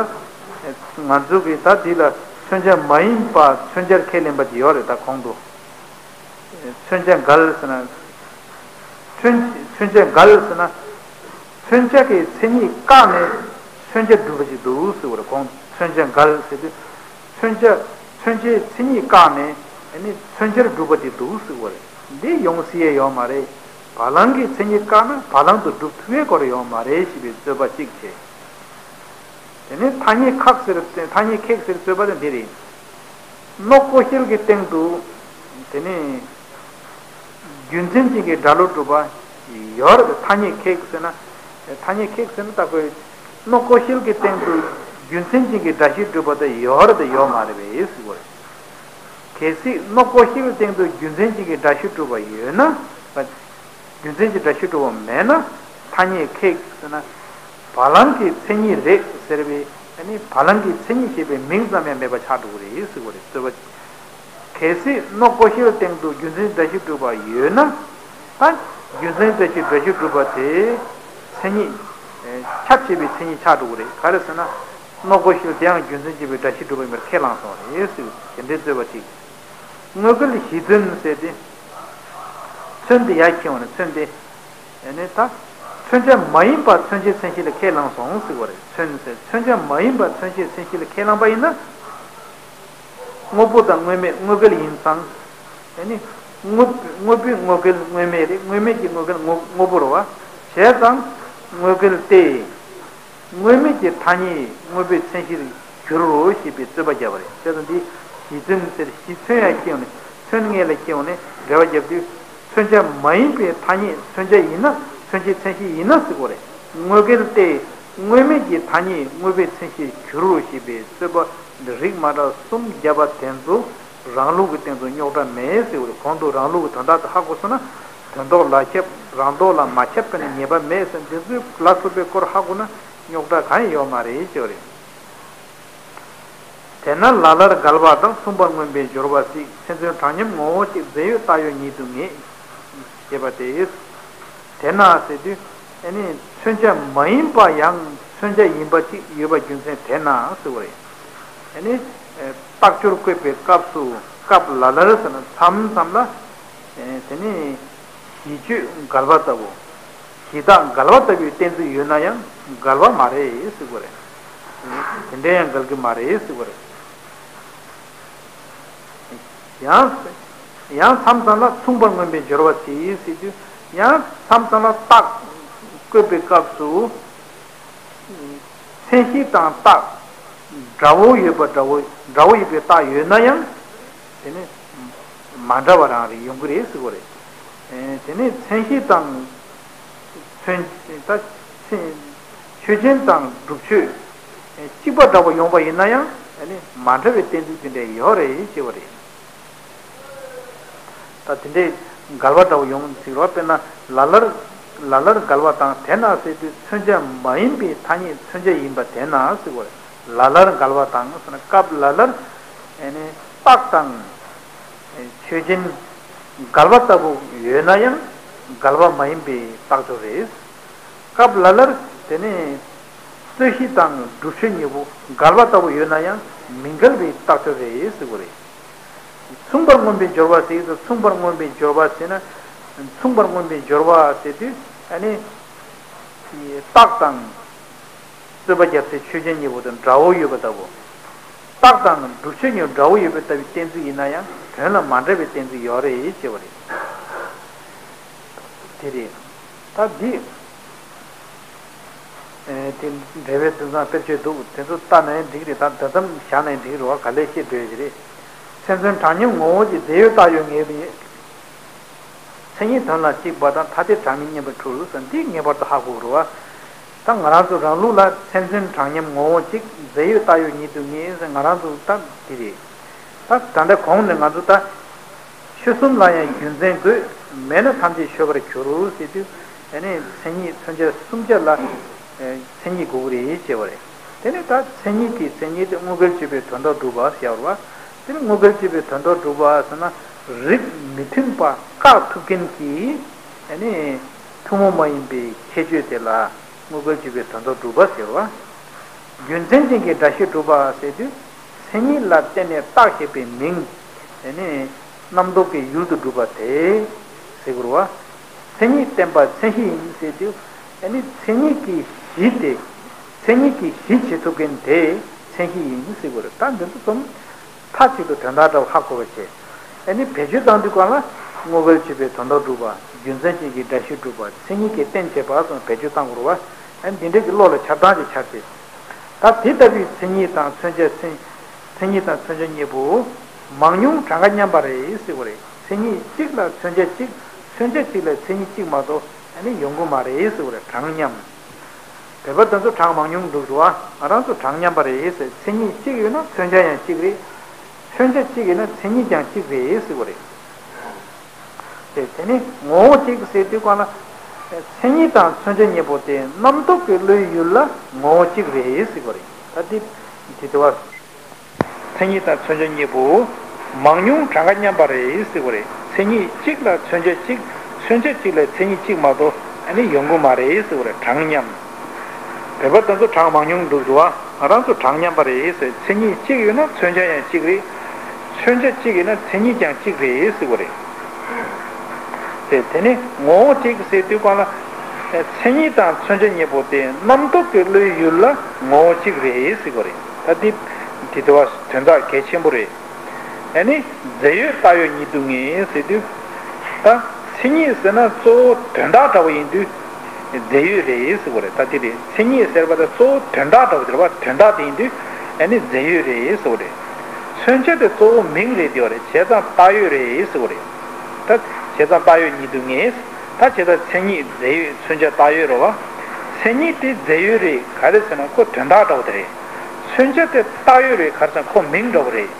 ང་ཚོ་གིས་ད་འདི་ལ་མཚོན་བྱ་མ་ཡིན་པ་མཚོན་བྱར་ཁས་ལེན་པ་དེ་ཡོད་རེད། ད་གོང་དུ་མཚོན་བྱ་འགལ་ཟེར་ན་མཚོན་མཚོན་བྱ་འགལ་ཟེར་ན་མཚོན་བྱ་གི་མཚན་ཉིད་བཀག་ནས་མཚོན་བྱ་སྒྲུབ་པ་ཞིག་འདུག་ཟེར་བ་རེད། གོང་མཚོན་བྱ་འགལ་ཟེར་དུས། མཚོན་བྱ་མཚོན་བྱའི་མཚན་ཉིད་བཀག་ནས་ཨ་ནི་མཚོན་བྱར་སྒྲུབ་པ་དེ་འདུག་ཟེར་བ་རེད། འདི་ཡོང་སྲིད་ཡས་ཡོད་མ་རེད། བ་ལང་གི་མཚན་ཉིད་བཀག་ན་བ་ལང་དུ་སྒྲུབ་ཐུབ་ཡས་སྐོར་ཡོད་མ་རེད་ཞེས་པའི་རྩོད་པ་གཅིག་བྱས། དེ་ནས་ཐ་སྙད་ཁེགས་ཟེར་ཐ་སྙད་ཁེགས་ཟེར་རྩོད་པ་དེ་འདི་རེད། སྣོད་གོ་ཤེལ་གྱི་སྟེང་དུ་དེ་ནས་རྒྱུ་མཚན་ཅན་གྱི་སྒྲ་བློ་གྲུབ་པ་ཡོད་རེད། ཐ་སྙད་ཁེགས་ཟེར་ན་ཐ་སྙད་ཁེགས་ཟེར་ན་ད་ཁོས་སྣོད་གོ་ཤེལ་གྱི་སྟེང་དུ་རྒྱུ་མཚན་ཅན་གྱི་སྒྲ་བཞི་གྲུབ་པ་དེ་ཡོད་རེད་དང་ཡོད་མ་རེད་པས་ཟེར་བ་རེད། གལ་སྲིད་སྣོད་གོ་ཤེལ་གྱི་སྟེང་དུ་རྒྱུ་མཚན་ཅན་གྱི་སྒྲ་བཞི་གྲུབ་པ་ཡོད་ན། རྒྱུ་མཚན་གྱི་སྒྲ་བཞི་གྲུབ་པ་མེད་ན་ཐ་སྙད་ཁེགས་ཟེར་ན། བ་ལང་གི་མཚན་ཉིད་རེད་ཟེར་བའི་ཨ་ནི་བ་ལང་གི་མཚན་ཉིད་ཞེས་པའི་མིང་ཙམ་ཡང་མེད་པ་ཆགས་འགྲོ་གི་རེད་ཟེར་བ་རེད། རྩོད་པ། གལ་སྲིད་སྣོད་གོ་ཤེལ་སྟེང་དུ་རྒྱུ་མཚན་སྒྲ་བཞི་གྲུབ་པ་ཡོད་ན། ད་ རྒྱུ་མཚན་བཀྲ་ཤིས་འགྲེལ་བཤད་གྲུབ་པ་དེ་མཚན་ཉིད། ཁྱབ་ཆེས་པའི་མཚན་ཉིད་ཆགས་འགྲོ་གི་རེད། ག་རེ་ཟེར་ན། རྣོ་པོ་ཞེས་དེའང་རྒྱུ་མཚན་བྱས་པའི་འགྲེལ་བཤད་གྲུབ་པ་ཡིན་པར་ཁས་བླངས་སོང་རེད་ཟེར། དེ་འདྲའི་རྩོད་པ་གཅིག་དངོས་འགལ་གཞི་མཚོན་ཟེར་ཏེ། མཚོན་དེ་ཡར་འཁྱེར་བ་ནས་མཚོན་དེ། ཨ་ནི་ད། མཚོན་བྱ་མ་ཡིན་པ་མཚོན་བྱའི་མཚན་གཞི་ལ་ཁས་བླངས་སོང་ཟེར་བ་རེད། མཚོན་ཟེར་མཚོན་བྱ་མ་ཡིན་པ་མཚོན་བྱའི་མཚན་གཞི་ལ་ཁས་བླངས་པ་ཡིན་ན། དངོས་པོ་དང་དངོས་མེད་དངོས་འགལ་ཡིན་ཙང་། ཨ་ནི། དངོས་དངོས་པོའི་དངོས་འགལ་དངོས་མེད་རེད། དངོས་མེད་ཀྱི་དངོས་འགལ་དངོས་དངོས་པོ་རེད་བ། བྱས་ཙང་། དངོས་འགལ་ཏེ། དངོས་མེད་ཀྱི་ཐ་སྙད་དངོས་པོའི་མཚན་གཞིར་འགྱུར་རོ་ཞེས་པའི་རྩོད་པ་བརྒྱབ་པ་རེད། བྱས་ཙང་འདི་གཞི་མཚོན་ཟེར། གཞི་མཚོན་ཡར་འཁྱེར་ནས་མཚོན་ངེས་ལ་འཁྱེར་ནས་འགྲེལ་པ་བརྒྱབ་དུས། མཚོན་བྱ་མ་ཡིན་པའི་ཐ་སྙད་མཚོན་བྱ་ཡིན་ན། མཚོན་བྱའི་མཚན་གཞི་ཡིན་ན་ཟེར་གོ་རེད། དངོས་འགལ་ཏེ། དངོས་མེད་ཀྱི་ཐ་སྙད་དངོས་པོའི་མཚན་གཞིར་འགྱུར་རོ་ཞེས་པའི་རྩོད་པ་འདི་རིགས་མ་འདྲ་གསུམ་བརྒྱབ་པ་དེ་ཚོ་རང་ལུགས་ཀྱི་སྟེང་དུ་རྙོག་དྲ་མེད་ཟེར་བ་རེད། གོང་དུ་རང་ལུགས་ཀྱི་དོན་དག་དེ་ཧ་གོ་སོང་ན། དོན་ལྡོག་ལ་ཁྱབ། རང་ལྡོག་ལ་མ་ཁྱབ་པ་ནི་ངེས་པ་མེད་ཟེར། འདི་ཚོའི་ལ་སོགས་པའི་སྐོར་ཧ་གོ་ན་རྙོག་དྲ་གང་ཡང་ཡོད་མ་རེད་ཅེས་པ་རེད། དེས་ན་ལ་ལར་འགལ་བ་དང་མཚུངས་པར་མངོན་པའི་སྦྱོར་བ་གཅིག་མཚན་མཚོན་གྲངས་མཉམ་ངོ་བོ་གཅིག་རྫས་ཡོད་བཏགས་ཡོད་ཉིད་དུ་ངེས། ཞེས་པ་སྟེ། དེས་ན་ཟེར་དུས། ཨ་ནི་མཚོན་བྱ་མ་ཡིན་པ་ཡང་མཚོན་བྱ་ཡིན་པ་གཅིག་ཡོད་པ་རྒྱུ་མཚན་དེས་ན་ཟེར་བ་རེད། ཨ་ནི། རྟགས་སྦྱོར་བཀོད་པའི་སྐབས་སུ་སྐབས་ལ་ལར་ཟེར་ན་མཚམས་མཚམས་ལ། དེ་ནི། གཞི་ཆོས་འགལ་བ་ལྟ་བུ། གཞི་བདག་འགལ་བ་ལྟ་བུའི་གཏན་ཚིགས་ཡོད་ན་ཡང་འགལ་བ་མ་རེད་ཟེར་བ་རེད། དེ་འདྲ་ཡང་འགལ་གྱི་མ་རེད་ཟེར་བ་རེད། ཡང་། ཡང་མཚམས་མཚམས་ལ་མཚུངས་པར་མངོན་པའི་སྦྱོར་བ་གཅིག་ཟེར་དུས། ཡང་མཚམས་མཚམས་ལ་རྟགས་བཀོད་པའི་སྐབས་སུ། མཚན་གཞི་དང་རྟགས་འདྲ་བོ་ཡོད་པ་འདྲ་བོ་འདྲ་བོ་ཡོད་པའི་རྟགས་ཡོད་ན་ཡང་། དེ་ནི་མ་འདྲ་བ་རང་རེད། ཡོང་གི་རེད་ཟེར་བ་རེད། དེ་ནི་མཚན་གཞི་དང་། མཚོན། ད། མཚན། ཆོས་ཅན་དང་སྒྲུབ་ཆོས་གཅིག་པ་འདྲ་བོ་ཡོང་བ་ཡིན་ན་ཡང་། ཨ་ནི་མ་འདྲ་བའི་གཏན་ཚིགས་དེ་འདྲ་ཡོད་རེད་ཅེས་པ་རེད། ད་དེ་འདྲའི་འགལ་བ་འདྲ་བོ་ཡོང་ཚིག་རོ། དཔེར་ན་ལ་ལར། ལ་ལར་འགལ་བ་དང་དེས་ན་ཟེར་དུས་མཚོན་བྱ་མ་ཡིན་པའི་ཐ་སྙད་མཚོན་བྱ་ཡིན་པ་དེས་ན་ཟེར་བ་རེད། ལ་ལར་འགལ་བ་དང་ཟེར་ན་སྐབས་ལ་ལར། ཨ་ནི་རྟགས་དང་ཆོས་ཅན། འགལ་བ་ལྟ་བུ་ཡོད་ན་ཡང་འགལ་བ་མ་ཡིན་པའི་རྟགས་སྦྱོར་རེད། སྐབས་ལ་ལར་དེ་ནི་རྩོད་གཞི་དང་སྒྲུབ་ཆོས་གཉིས་པོ་འགལ་བ་ལྟ་བུ་ཡོད་ན་ཡང་མི་འགལ་བའི་རྟགས་སྦྱོར་རེད་ཟེར་བ་རེད། མཚུངས་པར་མངོན་པའི་སྦྱོར་བ་ཟེར་དུས། མཚུངས་པར་མངོན་པའི་སྦྱོར་བ་ཟེར་ན། མཚུངས་པར་མངོན་པའི་སྦྱོར་བ་ཟེར་དུས། ཨ་ནི། རྟགས་དང་། རྩོད་པ་བརྒྱབ་སའི་ཆོས་ཅན་གཉིས་པོ་དང་འདྲ་བོ་ཡོད་པ་ལྟ་བུ། རྟགས་དང་སྒྲུབ་ཆོས་གཉིས་འདྲ་བོ་ཡོད་པ་ལྟ་བུའི་གཏན་ཚིགས་ཡིན་ན་ཡང་དོན་ལ་མ་འདྲ་བའི་གཏན་ཚིགས་ཡོད་རེད་ཅེས་པ་རེད། དེ་རེད། ད་འདི། ཨེ། དེ་འགྲེལ་པའི་དོན་ཚང་དཔེར་བརྗོད་འདུག་དེ་ཚོ་ལྟ་ན་ཡང་འགྲིག་རེད། ད་འདི་ཙམ་བཞག་ན་ཡང་འགྲིག་རེད་བ། ག་ལེར་བཤད་འགྲོ་ཡ་ཞིག་རེད། མཚན་མཚོན་གྲངས་མཉམ་ངོ་བོ་གཅིག་རྫས་ཡོད་བཏགས་ཡོད་ངེས་པའི། མཚན་ཉིད་དོན་ལ་གཅིག་པ་དང་ཐ་དད་གྲངས་མེད་མཉམ་པར་འཁྲུལ་ཟེར། འདི་ངེས་པར་དུ་ཧ་གོ་དགོས་རེད་བ། ད་ང་རང་ཚོ་རང་ལུགས་ལ་མཚན་མཚོན་གྲངས་མཉམ་ངོ་བོ་གཅིག་རྫས་ཡོད་བཏགས་ཡོད་ཉིད་དུ་ངེས་ཟེར། ང་རང་ཚོ་ད་འདི་རེད། ད་ད་ལྟ་གོང་ནས་ང་ཚོ་ད། ཆོས་གསུམ་ལ་ཡང་རྒྱུ་མཚན་དགོས། མེད་ན་ཐམས་ཅད་ཤོར་བར་འགྱུར་ཟེར་དུས། དེ་ནས་མཚན་ཉིད་མཚོན་བྱ་གསུམ་ཆར་ལ་མཚན་ཉིད་དགོས་ཀྱི་རེད་ཅེས་པ་རེད། དེ་ནས་ད་མཚན་ཉིད་ཀྱི་མཚན་ཉིད་དེ་དངོས་འགལ་གཅོད་པའི་དོན་དམ་སྒྲུབ་པ་ཟེར་བ། དེ་ནི་དངོས་འགལ་གཅོད་པའི་དོན་དམ་སྒྲུབ་པ་ཟེར་ན། རིགས་མི་མཐུན་པ་བཀག་ཐུབ་མཁན་གྱི། དེ་ནས་ཐུན་མོང་མ་ཡིན་པའི་ཁྱད་ཆོས་དེ་ལ་དངོས་འགལ་གཅོད་པའི་དོན་དམ་སྒྲུབ་པ་ཟེར་བ། རྒྱུ་མཚན་ཅན་གྱི་སྒྲ་བཤད་སྒྲུབ་པ་ཟེར་དུས། མཚན་ཉིད་ལ་བརྟེན་ནས་རྟགས་བཤད་པའི་མིང་། དེ་ནི་རྣམ་རྟོག་གི་ཡུལ་དུ་གྲུབ་པ་དེ་ཟེར་དགོས་རེད་བ། མཚན་ཉིད་བརྟེན་པ་མཚན་གཞི་ཡིན་ཟེར་དུས། དེ་ནི་མཚན་ཉིད་ཀྱི་གཞི་དེ། མཚན་ཉིད་ཀྱི་གཞི་བྱེད་ཐུབ་མཁན་དེ་མཚན་གཞི་ཡིན་ཟེར་དགོས་རེད། ད་འདི་ཚོ་ཚང་མ་མཐའ་གཅིག་ཏུ་དོན་དག་འདྲ་བ་ཧ་གོ་བ་བྱས། ཨ་ནི་བེད་སྤྱོད་བཏང་དུས་སྒང་ལ་དངོས་འགལ་གཅོད་པའི་དོན་དམ་སྒྲུབ་པ། རྒྱུ་མཚན་ཅན་གྱི་སྒྲ་བཤད་སྒྲུབ་པ། མཚན་ཉིད་ཀྱིས་རྟེན་བྱེད་པ་སོགས་བེད་སྤྱོད་བཏང་དགོས་རེད་བ། ཨ་ནི་འདི་འདྲ་གི་བློ་ལ་འཆར་སྟངས་ཅིག་འཆར་ཏེ། ད་དེ་ལྟ་བུའི་མཚན་ཉིད་དང་མཚོན་བྱ་མཚན། མཚན་ཉིད་དང་མཚོན་བྱ་གཉིས་པོ་མང་ཉུང་གྲངས་ཀ་མཉམ་པ་རེད་ཟེར་བ་རེད། མཚན་ཉིད་གཅིག་ལ་མཚོན་བྱ་གཅིག་མཚོན་བྱ་གཅིག་ལ་མཚན་ཉིད་གཅིག་མ་གཏོགས་ཨ་ནི་ཡོང་གི་མ་རེད་ཟེར་བ་རེད། གྲངས་མཉམ། བོད་པ་དེ་ཚོ་གྲངས་མང་ཉུང་འདུག་རེད་བ། ང་རང་ཚོ་གྲངས་མཉམ་པ་རེད་ཟེར། མཚན་ཉིད་གཅིག་ཡོད་ན་མཚོན་བྱ་ཡང་གཅིག་རེད། མཚོན་བྱ་གཅིག་ཡོད་ན་མཚན་ཉིད་ཀྱང་གཅིག་རེད་ཟེར་བ་རེད། དེ་དེ་ནི་ངོ་བོ་གཅིག་ཟེར་དུས་སྒང་ལ། མཚན་ཉིད་དང་མཚོན་བྱ་གཉིས་པོ་དེ་རྣམ་རྟོག་གི་བློའི་ཡུལ་ལ་ངོ་བོ་གཅིག་རེད་ཟེར་བ་རེད། ད་འདི་འདི་དུ་བ། མཚན་ཉིད་དང་མཚོན་བྱ་གཉིས་པོ་མང་ཉུང་གྲངས་ཀ་མཉམ་པ་རེད་ཟེར་བ་རེད། མཚན་ཉིད་གཅིག་ལ་མཚོན་བྱ་གཅིག་མཚོན་བྱ་གཅིག་ལ་མཚན་ཉིད་གཅིག་མ་གཏོགས་ཨ་ནི་ཡོང་གི་མ་རེད་ཟེར་བ་རེད། གྲངས་མཉམ། བོད་པ་དེ་ཚོ་གྲངས་མང་ཉུང་འདུག་འདུག་བ། ང་རང་ཚོ་གྲངས་མཉམ་པ་རེད་ཟེར། མཚན་ཉིད་གཅིག་ཡོད་ན་མཚོན་བྱ་ཡང་གཅིག་རེད། མཚོན་བྱ་གཅིག་ཡོད་ན་མཚན་ཉིད་ཀྱང་གཅིག་རེད་ཟེར་བ་རེད། དེ་དེ་ནི་ངོ་བོ་གཅིག་ཟེར་དུས་གང་ལ། མཚན་ཉིད་དང་མཚོན་བྱ་གཉིས་པོ་དེ་རྣམ་རྟོག་གི་བློའི་ཡུལ་ལ་ངོ་བོ་གཅིག་རེད་ཟེར་བ་རེད། ད་འདི་འདི་དུ་བ་དོན་དག་གལ་ཆེན་པོ་རེད། ཨ་ནི་རྫས་ཡོད་བཏགས་ཡོད་ཉིད་དུ་ངེས་ཟེར་དུས། ད་མཚན་ཉིད་ཟེར་ན་གཙོ་བོ་དོན་དག་འདྲ་བོ་ཡིན་དུས། རྫས་ཡོད་རེད་ཟེར་བ་རེད། ད་དེ་རེད། མཚན་ཉིད་ཟེར་བ་ད་གཙོ་བོ་དོན་དག་འདྲ་བོ་དེ་རེད་བ། དོན་དག་དེ་ཡིན་དུས་ཨ་ནི་རྫས་ཡོད་རེད་ཟེར་བ་རེད། མཚོན་བྱ་དེ་གཙོ་བོ་མིང་རེད་དེ་བ་རེད། བྱས་ཙང་བཏགས་ཡོད་རེད་ཟེར་བ་རེད། ད་བྱས་ཙང་བཏགས་ཡོད་ཉིད་དུ་ངེས། ད་བྱས་ཙང་མཚན་ཉིད་རྫས་ཡོད་མཚོན་བྱ་བཏགས་ཡོད་རེད་བ། མཚན་ཉིད་དེ་རྫས་ཡོད་རེད། ག་རེ་ཟེར་ན་ཁོ་དོན་དག་འདྲ་བོ་དེ་རེད། མཚོན་བྱ་དེ་བཏགས་ཡོད་རེད། ག་རེ་ཟེར་ན་ཁོ་མིང་འདྲ་བོ་རེད།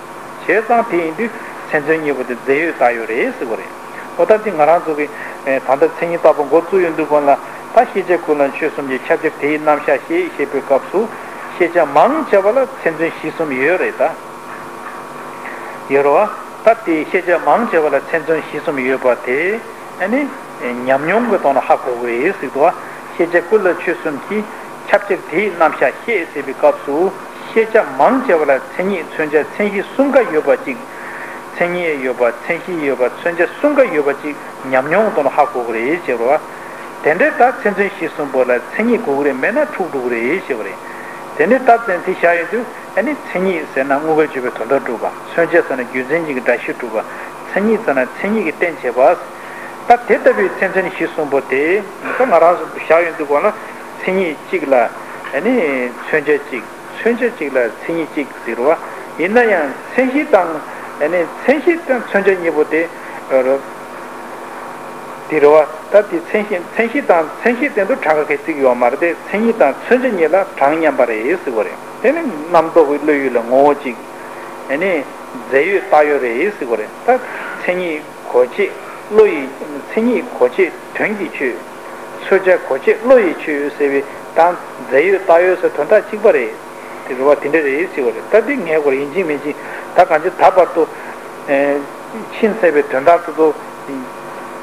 བྱས་ཙང་དེ་ཡིན་དུས་མཚན་མཚོན་གཉིས་པོ་དེ་རྫས་ཡོད་བཏགས་ཡོད་རེད་ཟེར་བ་རེད། འོ་ད་འདི་ང་རང་ཚོ་གི་ད་ལྟ་མཚན་ཉིད་བཏགས་པ་འགོ་བཙུགས་ཡོང་དུས་གོང་ལ། ད་ཤེས་བྱ་ཀུན་ལ་ཆོས་གསུམ་གྱི་ཁྱབ་བྱེད་དེའི་རྣམ་གཞག་ཞེས་བཤད་པའི་སྐབས་སུ། ཤེས་བྱ་མང་ཆེ་བ་ལ་མཚན་མཚོན་གཞི་གསུམ་ཡོད་རེད་ད། ཡོད་རེད་བ། ད་དེ་ཤེས་བྱ་མང་ཆེ་བ་ལ་མཚན་མཚོན་གཞི་གསུམ་ཡོད་པ་དེ། ཨ་ནི་ཉམས་མྱོང་གི་ཐོག་ནས་ཧ་གོ་དགོས་ཡོད་ཟེར་འདུག་བ། ཤེས་བྱ་ཀུན་ལ་ཆོས་གསུམ་གྱི་ཁྱབ་བྱེད་དེའི་རྣམ་གཞག་བཤད་ཟེར་བའི་སྐབས་སུ། ཤེས་བྱ་མང་ཆེ་བ་ལ་མཚན་ཉིད་མཚོན་བྱ་མཚན་གཞི་གསུམ་ཀ་ཡོད་པ་གཅིག་མཚན་ཉིད་ཡོད་པ་མཚན་གཞི་ཡོད་པ་མཚོན་བྱ་གསུམ་ཀ་ཡོད་པ་གཅིག་ཉམས་མྱོང་དང་ཧ་གོ་གི་རེད་ཅེས་པ། དེ་འདྲའི་ད་མཚན་མཚོན་གཞི་གསུམ་པོ་ལ་མཚན་ཉིད་དགོས་ཀྱི་རེད། མེད་ན་འཁྲུག་འགྲོ་གི་རེད་ཅེས་པ་རེད། དེ་འདྲའི་ད་མཚན་དེ་བཞག་ཡོང་དུས་ཨ་ནི་མཚན་ཉིད་ཟེར་ན་དངོས་འགལ་གཅོད་པའི་དོན་དག་སྒྲུབ་པ། མཚོན་བྱ་ཟེར་ན་རྒྱུ་མཚན་གཅིག་གི་འདྲ་བཤུས་སྒྲུབ་པ། མཚན་ཉིད་ཟེར་ན་མཚན་ཉིད་ཀྱི་རྟེན་བྱེད་པ། ད་དེ་ལྟ་བུའི་མཚན་མཚོན་གཞི་གསུམ་པོ་དེ་ད་ང་རང་ཚོ་བཞག་ཡོང་དུས་གོང་ལ་མཚན་ཉིད་གཅིག་ལ་ཨ་ནི་མཚོན་བྱ་གཅིག་མཚོན་བྱ་གཅིག་ལ་མཚན་ཉིད་གཅིག་ཟེར་བ། ཡིན་ན་ཡང་མཚན་གཞི་དང་ཨ་ནི་མཚན་གཞི་དང་མཚོན་བྱ་གཉིས་པོ་དེ་རོ། དེ་རེད་བ། ད་དེ་མཚན་གཞི་མཚན་གཞི་དང་མཚན་གཞིའི་སྟེང་དུ་གྲངས་ཀ་གས་བརྩི་གི་ཡོད་མ་རེད་དེ། མཚན་ཉིད་དང་མཚོན་བྱ་གཉིས་ལ་གྲངས་མཉམ་པ་རེད་ཟེར་བ་རེད། དེ་ནི་རྣམ་རྟོག་གི་བློའི་ཡུལ་ལ་ངོ་བོ་གཅིག་ཨ་ནི་རྫས་ཡོད་བཏགས་ཡོད་རེད་ཟེར་བ་རེད། ད་མཚན་ཉིད་གོ་བྱེད་བློ་ཡི་མཚན་ཉིད་གོ་བྱེད་དོན་གྱི་ཆོས། མཚོན་བྱ་གོ་བྱེད་བློ་ཡི་ཆོས་ཟེར་བའི་དང་རྫས་ཡོད་བཏགས་ཡོད་ཟེར་དོན་དག་གཅིག་པ་རེད། དེ་རེད་བ། དེ་འདྲ་རེད་ཟེར་བ་རེད། ད་འདི་ངེས་དགོས་རེད། ཡིན་གཅིག་མིན་གཅིག་ད་གང་ཅི་ད་བར་དུ་ཕྱིན་ཚར་བའི་དོན་དག་ཏུ་ཏུ་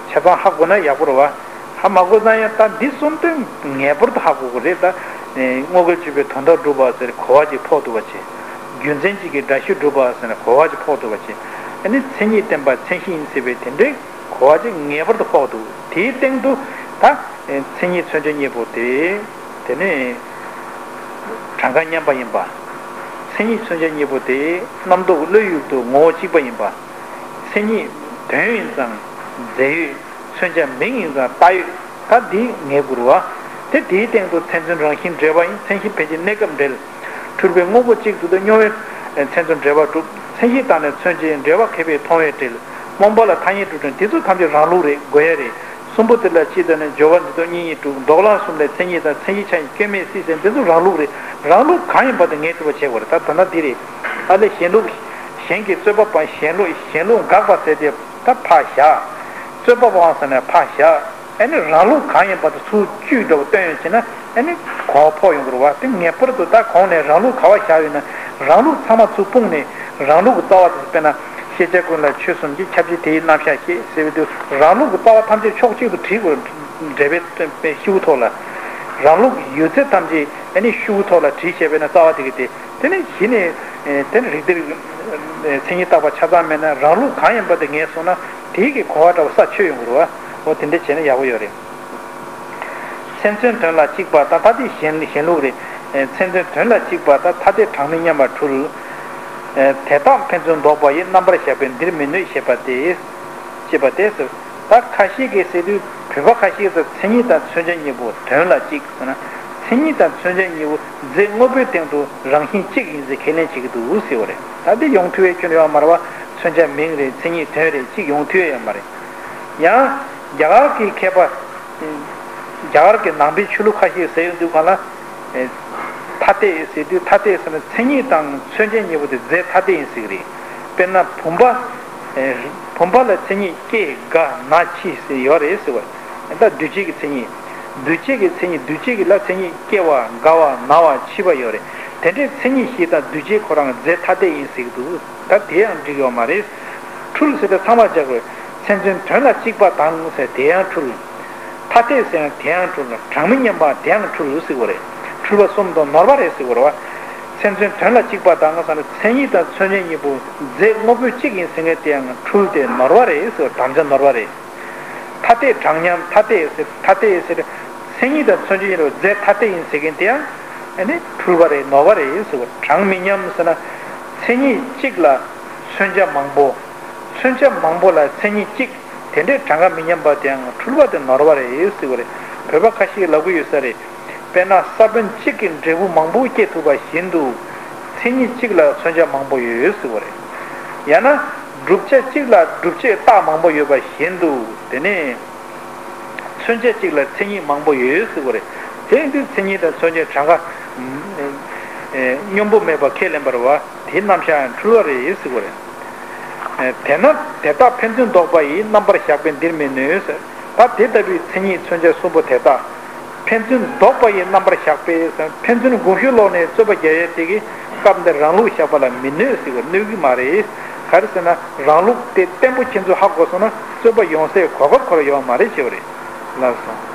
ཆ་ཚང་ཧ་གོ་ན་ཡག་པོ་རེད་བ། ཧ་མ་གོ་ན་ཡང་ད་འདི་གསུམ་དོན་ངེས་པར་དུ་ཧ་གོ་དགོས་རེད་ད། དངོས་འགལ་གཅོད་པའི་དོན་དག་སྒྲུབ་པ་ཟེར་གོ་བ་ཅིག་ཕོག་ཐུབ་པ་བྱེད། རྒྱུ་མཚན་གཅིག་གི་འདྲ་བཤུས་སྒྲུབ་པ་ཟེར་ན་གོ་བ་ཅིག་ཕོག་ཐུབ་པ་བྱེད། ཨ་ནི་མཚན་ཉིད་བསྟན་པ་མཚན་གཞི་ཡིན་ཟེར་བའི་དེ་འདྲའི་གོ་བ་ཅིག་ངེས་པར་དུ་ཕོག་འདུག་དེའི་སྟེང་དུ་ད་མཚན་ཉིད་མཚོན་བྱ་གཉིས་པོ་དེ། དེ་ནས་གྲངས་ཀ་མཉམ་པ་ཡིན་པ། མཚན་ཉིད་མཚོན་བྱ་གཉིས་པོ་དེ་རྣམ་རྟོག་བློའི་ཡུལ་དུ་ངོ་བོ་གཅིག་པ་ཡིན་པ། མཚན་ཉིད་དོན་ཡིན་ཙང་རྫས་ཡོད་མཚོན་བྱ་མིང་ཡིན་ཙང་བཏགས་ཡོད། ད་འདི་ངེས་དགོས་རེད་བ། དེ་དེའི་སྟེང་དུ་མཚན་མཚོན་རང་བཞིན་འབྲེལ་བ་ཡིན། མཚན་གཞི་ཕལ་ཆེར་གནས་སྐབས་འབྲེལ། འཁྲུལ་པའི་དངོས་པོ་གཅིག་ཏུ་ཏུ་སྙོམས་པའི་མཚན་མཚོན་འབྲེལ་བ་གྲུབ། མཚན་གཞི་དང་ནི་མཚོན་བྱའི་འབྲེལ་བ་མཁས་པས་མཐོང་བས་འབྲེལ། རྨོངས་པ་ལ་ཐ་སྙད་གྲུབ་དྲན་དེ་ཚོ་ཐམས་ཅད་རང་ལུགས་རེད། དགོས་ཡ་རེད། གསུམ་པོ་དེ་ལ་སྤྱི་དང་ནི་སྦྱོར་བ་འདི་དག་གཉིས་གཉིས་གྲུབ། ལྡོག་ལམ་གསུམ་ལས་མཚན་ཉིད་དང་མཚན་གཞི་ཆ་ཡིན་སྐྱོན་མེད་སྲིད་ཟེར་འདི་ཚོ་རང་ལུགས་རེད། རང་ལུགས་གང་ཡིན་པ་དེ་ངེས་ཐུབ་པ་བྱེད་དགོས་རེད། ད་ད་ལྟ་འདི་རེད། ཨ་ལས་གཞན་ལུགས། གཞན་གྱི་རྩོད་པ་པ་གཞན་ལུགས་གཞན་ལུགས་དགག་པ་ཟེར་དེ་ད་ཕར་བཞག་རྩོད་པ་པ་ཟེར་ནས་ཕར་བཞག་ཨ་ནི་རང་ལུགས་གང་ཡིན་པ་དེ་ཚུར་བཅུག་འགྲོ་བ་སྟོན་ཡོད་ཅེ་ན། ཨ་ནི་གོ་བ་ཕོག་ཡོང་གི་རེད་བ། དེ་ངེས་པར་དུ་ད་གོང་ནས་རང་ལུགས་ག་བ་བཞག་ཡོད་ན་རང་ལུགས་ཚང་མ་ཚུར་སྤུངས་ནས་རང་ལུགས་ཀྱི་རྩ་བ་དེ་དཔེར་ན་ཤེས་བྱ་ཀུན་ལ་ཆོས་གསུམ་གྱི་ཁྱབ་བྱེད་དེའི་རྣམ་གཞག་ཤེས་ཟེར་བའི་དུས་རང་ལུགས་ཀྱི་རྩ་བ་ཐམས་ཅད་ཕྱོགས་གཅིག་ཏུ་བྲིས་དགོས། འགྲེལ་པའི་ཤུགས་ཐོག་ལ་རང་ལུགས་ཀྱི་ཡོད་ཚད་ཐམས་ཅད་ཨ་ནི་ཤུགས་ཐོག་ལ་བྲིས་བྱས་པས་ན་རྩ་བ་དེ་གི་དེ། དེ་ནས་གཞི་ནས་དེ་ནས་རིགས་གཏེར་མཚན་ཉིད་བཏགས་པ་ཆ་ཚང་མེད་ན་རང་ལུགས་གང་ཡིན་པ་དེ་ངེས་སོང་ན་དེའི་གི་གོ་བ་འདྲ་བ་ས་ཆོད་ཡོང་གི་རེད་བ། འོ་དེ་འདྲ་བྱས་ན་ཡག་པོ་ཡོད་རེད། མཚན་མཚོན་དོན་ལ་གཅིག་པ་དང་ཐ་དད་གཞན་གཞན་ལུགས་རེད། མཚན་མཚོན་དོན་ལ་གཅིག་པ་དང་ཐ་དད་གྲངས་མི་མཉམ་པར་འཁྲུལ། དེ་དག་ཕན་ཚུན་ལྡོག་པ་ཡི་རྣམ་པར་གཞག་པས་འདིར་མི་གནོད་ཞེས་པ་སྟེ། ཅེས་པ་སྟེ་ཟེར། ད་ཁ་ཤས་ཀྱིས་ཟེར་དུས་བོད་པ་ཁ་ཤས་ཀྱིས་མཚན་ཉིད་དང་མཚོན་བྱ་གཉིས་པོ་དོན་ལ་གཅིག་ཟེར་ན། མཚན་ཉིད་དང་མཚོན་བྱ་གཉིས་པོ་རྫས་དངོས་པོའི་སྟེང་དུ་རང་བཞིན་གཅིག་ཡིན་ཟེར་ཁས་ལེན་བྱེད་ཀྱི་འདུག་ཟེར་བ་རེད། ད་འདི་ཡོང་ཐུབ་པའི་སྐྱོན་ཡོད་མ་རེད་བ། མཚོན་བྱ་མིང་རེད། མཚན་ཉིད་དོན་རེད། གཅིག་ཡོང་ཐུབ་ཡ་ཡོད་མ་རེད། ཡང་རྒྱ་གར་གྱི་མཁས་པ། རྒྱ་གར་གྱི་ནང་པའི་ཆོས་ལུགས་ཁ་ཤས་ཟེར་ཡོང་དུས་གང་ལ། ཐ་དད་ཟེར་དུས་ཐ་དད་ཟེར་ན་མཚན་ཉིད་དང་མཚོན་བྱ་གཉིས་པོ་དེ་རྫས་ཐ་དད་ཡིན་ཟེར་གྱི་རེད། དཔེར་ན་བུམ་པ། བུམ་པ་ལ་མཚན་ཉིད་སྐྱེ་རྒ་ན་འཆི་ཟེར་ཡོད་རེད་ཟེར་བ། ད་འདུས་བྱས་ཀྱི་མཚན་ཉིད། འདུས་བྱས་ཀྱི་མཚན་ཉིད་འདུས་བྱས་ཀྱི་ལ་མཚན་ཉིད་སྐྱེ་བ་རྒ་བ་ན་བ་འཆི་བ་ཡོད་རེད། དེ་འདྲའི་མཚན་ཉིད་བཞི་དང་འདུས་བྱས་ཁོ་རང་རྫས་ཐ་དད་ཡིན་ཟེར་གྱི་འདུག་ད་དེ་ཡང་འགྲིག་ཡོད་མ་རེད། འཁྲུལ་ཟེར་དེ་ཚང་མ་སྦྱར་དགོས། མཚན་མཚོན་དོན་ལ་གཅིག་པ་དང་ཟེར་དེ་ཡང་འཁྲུལ། ཐ་དད་ཟེར་ཡང་དེ་ཡང་འཁྲུལ། གྲངས་མི་མཉམ་པ་དེ་ཡང་འཁྲུལ་ཟེར་བ་རེད། འཁྲུལ་པ་གསུམ་དང་ནོར་བ་རེད་ཟེར་བ་རེད་བ། མཚན་མཚོན་དོན་ལ་གཅིག་པ་དང་ཟེར་ན་མཚན་ཉིད་དང་མཚོན་བྱ་གཉིས་པོ་རྫས་དངོས་པོ་གཅིག་ཡིན་ཟེར་མཁན་དེ་ཡང་འཁྲུལ་ཏེ་ནོར་བ་རེད་ཟེར་བ། དམ་བཅའ་ནོར་བ་རེད། ཐ་དད་གྲངས་མཉམ་ཐ་དད་ཟེར་ཐ་དད་ཟེར། མཚན་ཉིད་དང་མཚོན་བྱ་གཉིས་པོ་རྫས་ཐ་དད་ཡིན་ཟེར་མཁན་དེ་ཡང་ཨ་ནི་འཁྲུལ་པ་རེད་ནོར་བ་རེད་ཟེར་བ། གྲངས་མི་མཉམ་ཟེར་ན་མཚན་ཉིད་གཅིག་ལ་མཚོན་བྱ་མང་པོ། མཚོན་བྱ་མང་པོ་ལ་མཚན་ཉིད་གཅིག་དེ་འདྲའི་གྲངས་ཀ་མི་མཉམ་པ་དེའང་འཁྲུལ་པ་དེ་ནོར་བ་རེད་ཟེར་བ་རེད། བོད་པ་ཁ་ཤས་ལབ་ཀྱི་ཡོད་ས་རེད། དཔེར་ན་ས་བོན་གཅིག་གིས་འབྲས་བུ་མང་པོ་སྐྱེ་ཐུབ་པ་བཞིན་དུ། མཚན་ཉིད་གཅིག་ལ་མཚོན་བྱ་མང་པོ་ཡོད་ཟེར་བ་རེད། ཡང་ན་བསྒྲུབ་བྱ་གཅིག་ལ་བསྒྲུབ་བྱའི་རྟགས་མང་པོ་ཡོད་པ་བཞིན་དུ། དེ་ནས་མཚོན་བྱ་གཅིག་ལ་མཚན་ཉིད་མང་པོ་ཡོད་ཟེར་བ་རེད། དེ་ཡིན་དུས་མཚན་ཉིད་དང་མཚོན་བྱའི་གྲངས་ཀ་ཨེ་སྙོམས་པོ་མེད་པ་ཁས་ལེན་པ་རེད་བ། དེའི་རྣམ་གཞག་ཡང་འཁྲུལ་བ་རེད་ཟེར་བ་རེད། དེས་ན་དེ་དག་ཕན་ཚུན་ལྡོག་པ་ཡི་རྣམ་པར་གཞག་པས་འདིར་མི་གནོད། ད་དེ་ལྟ་བུའི་མཚན་ཉིད་མཚོན་བྱ་གསུམ་པོ་དེ་དག་ཕན་ཚུན་ལྡོག་པ་ཡི་རྣམ་པར་གཞག་པས་ཟེར། ཕན་ཚུན་དགོངས་ཞུ་ལོག་ནས་རྩོད་པ་རྒྱག་ཡས་དེ་གི་སྐབས་འདིར་རང་ལུགས་བཞག་པ་ལ་མི་གནོད་ཟེར་བ། གནོད་ཀྱི་མ་རེད། ག་རེ་ཟེར་ན་རང་ལུགས་དེ་བརྟན་པོ་ཁྱེད་ཚོས་ཧ་གོ་སོང་ན་རྩོད་པ་ཡོང་སའི་གོ་སྐབས་ཁོ་རང་ཡོད་མ་རེད་ཞེས་པ་རེད། ལགས་སོ།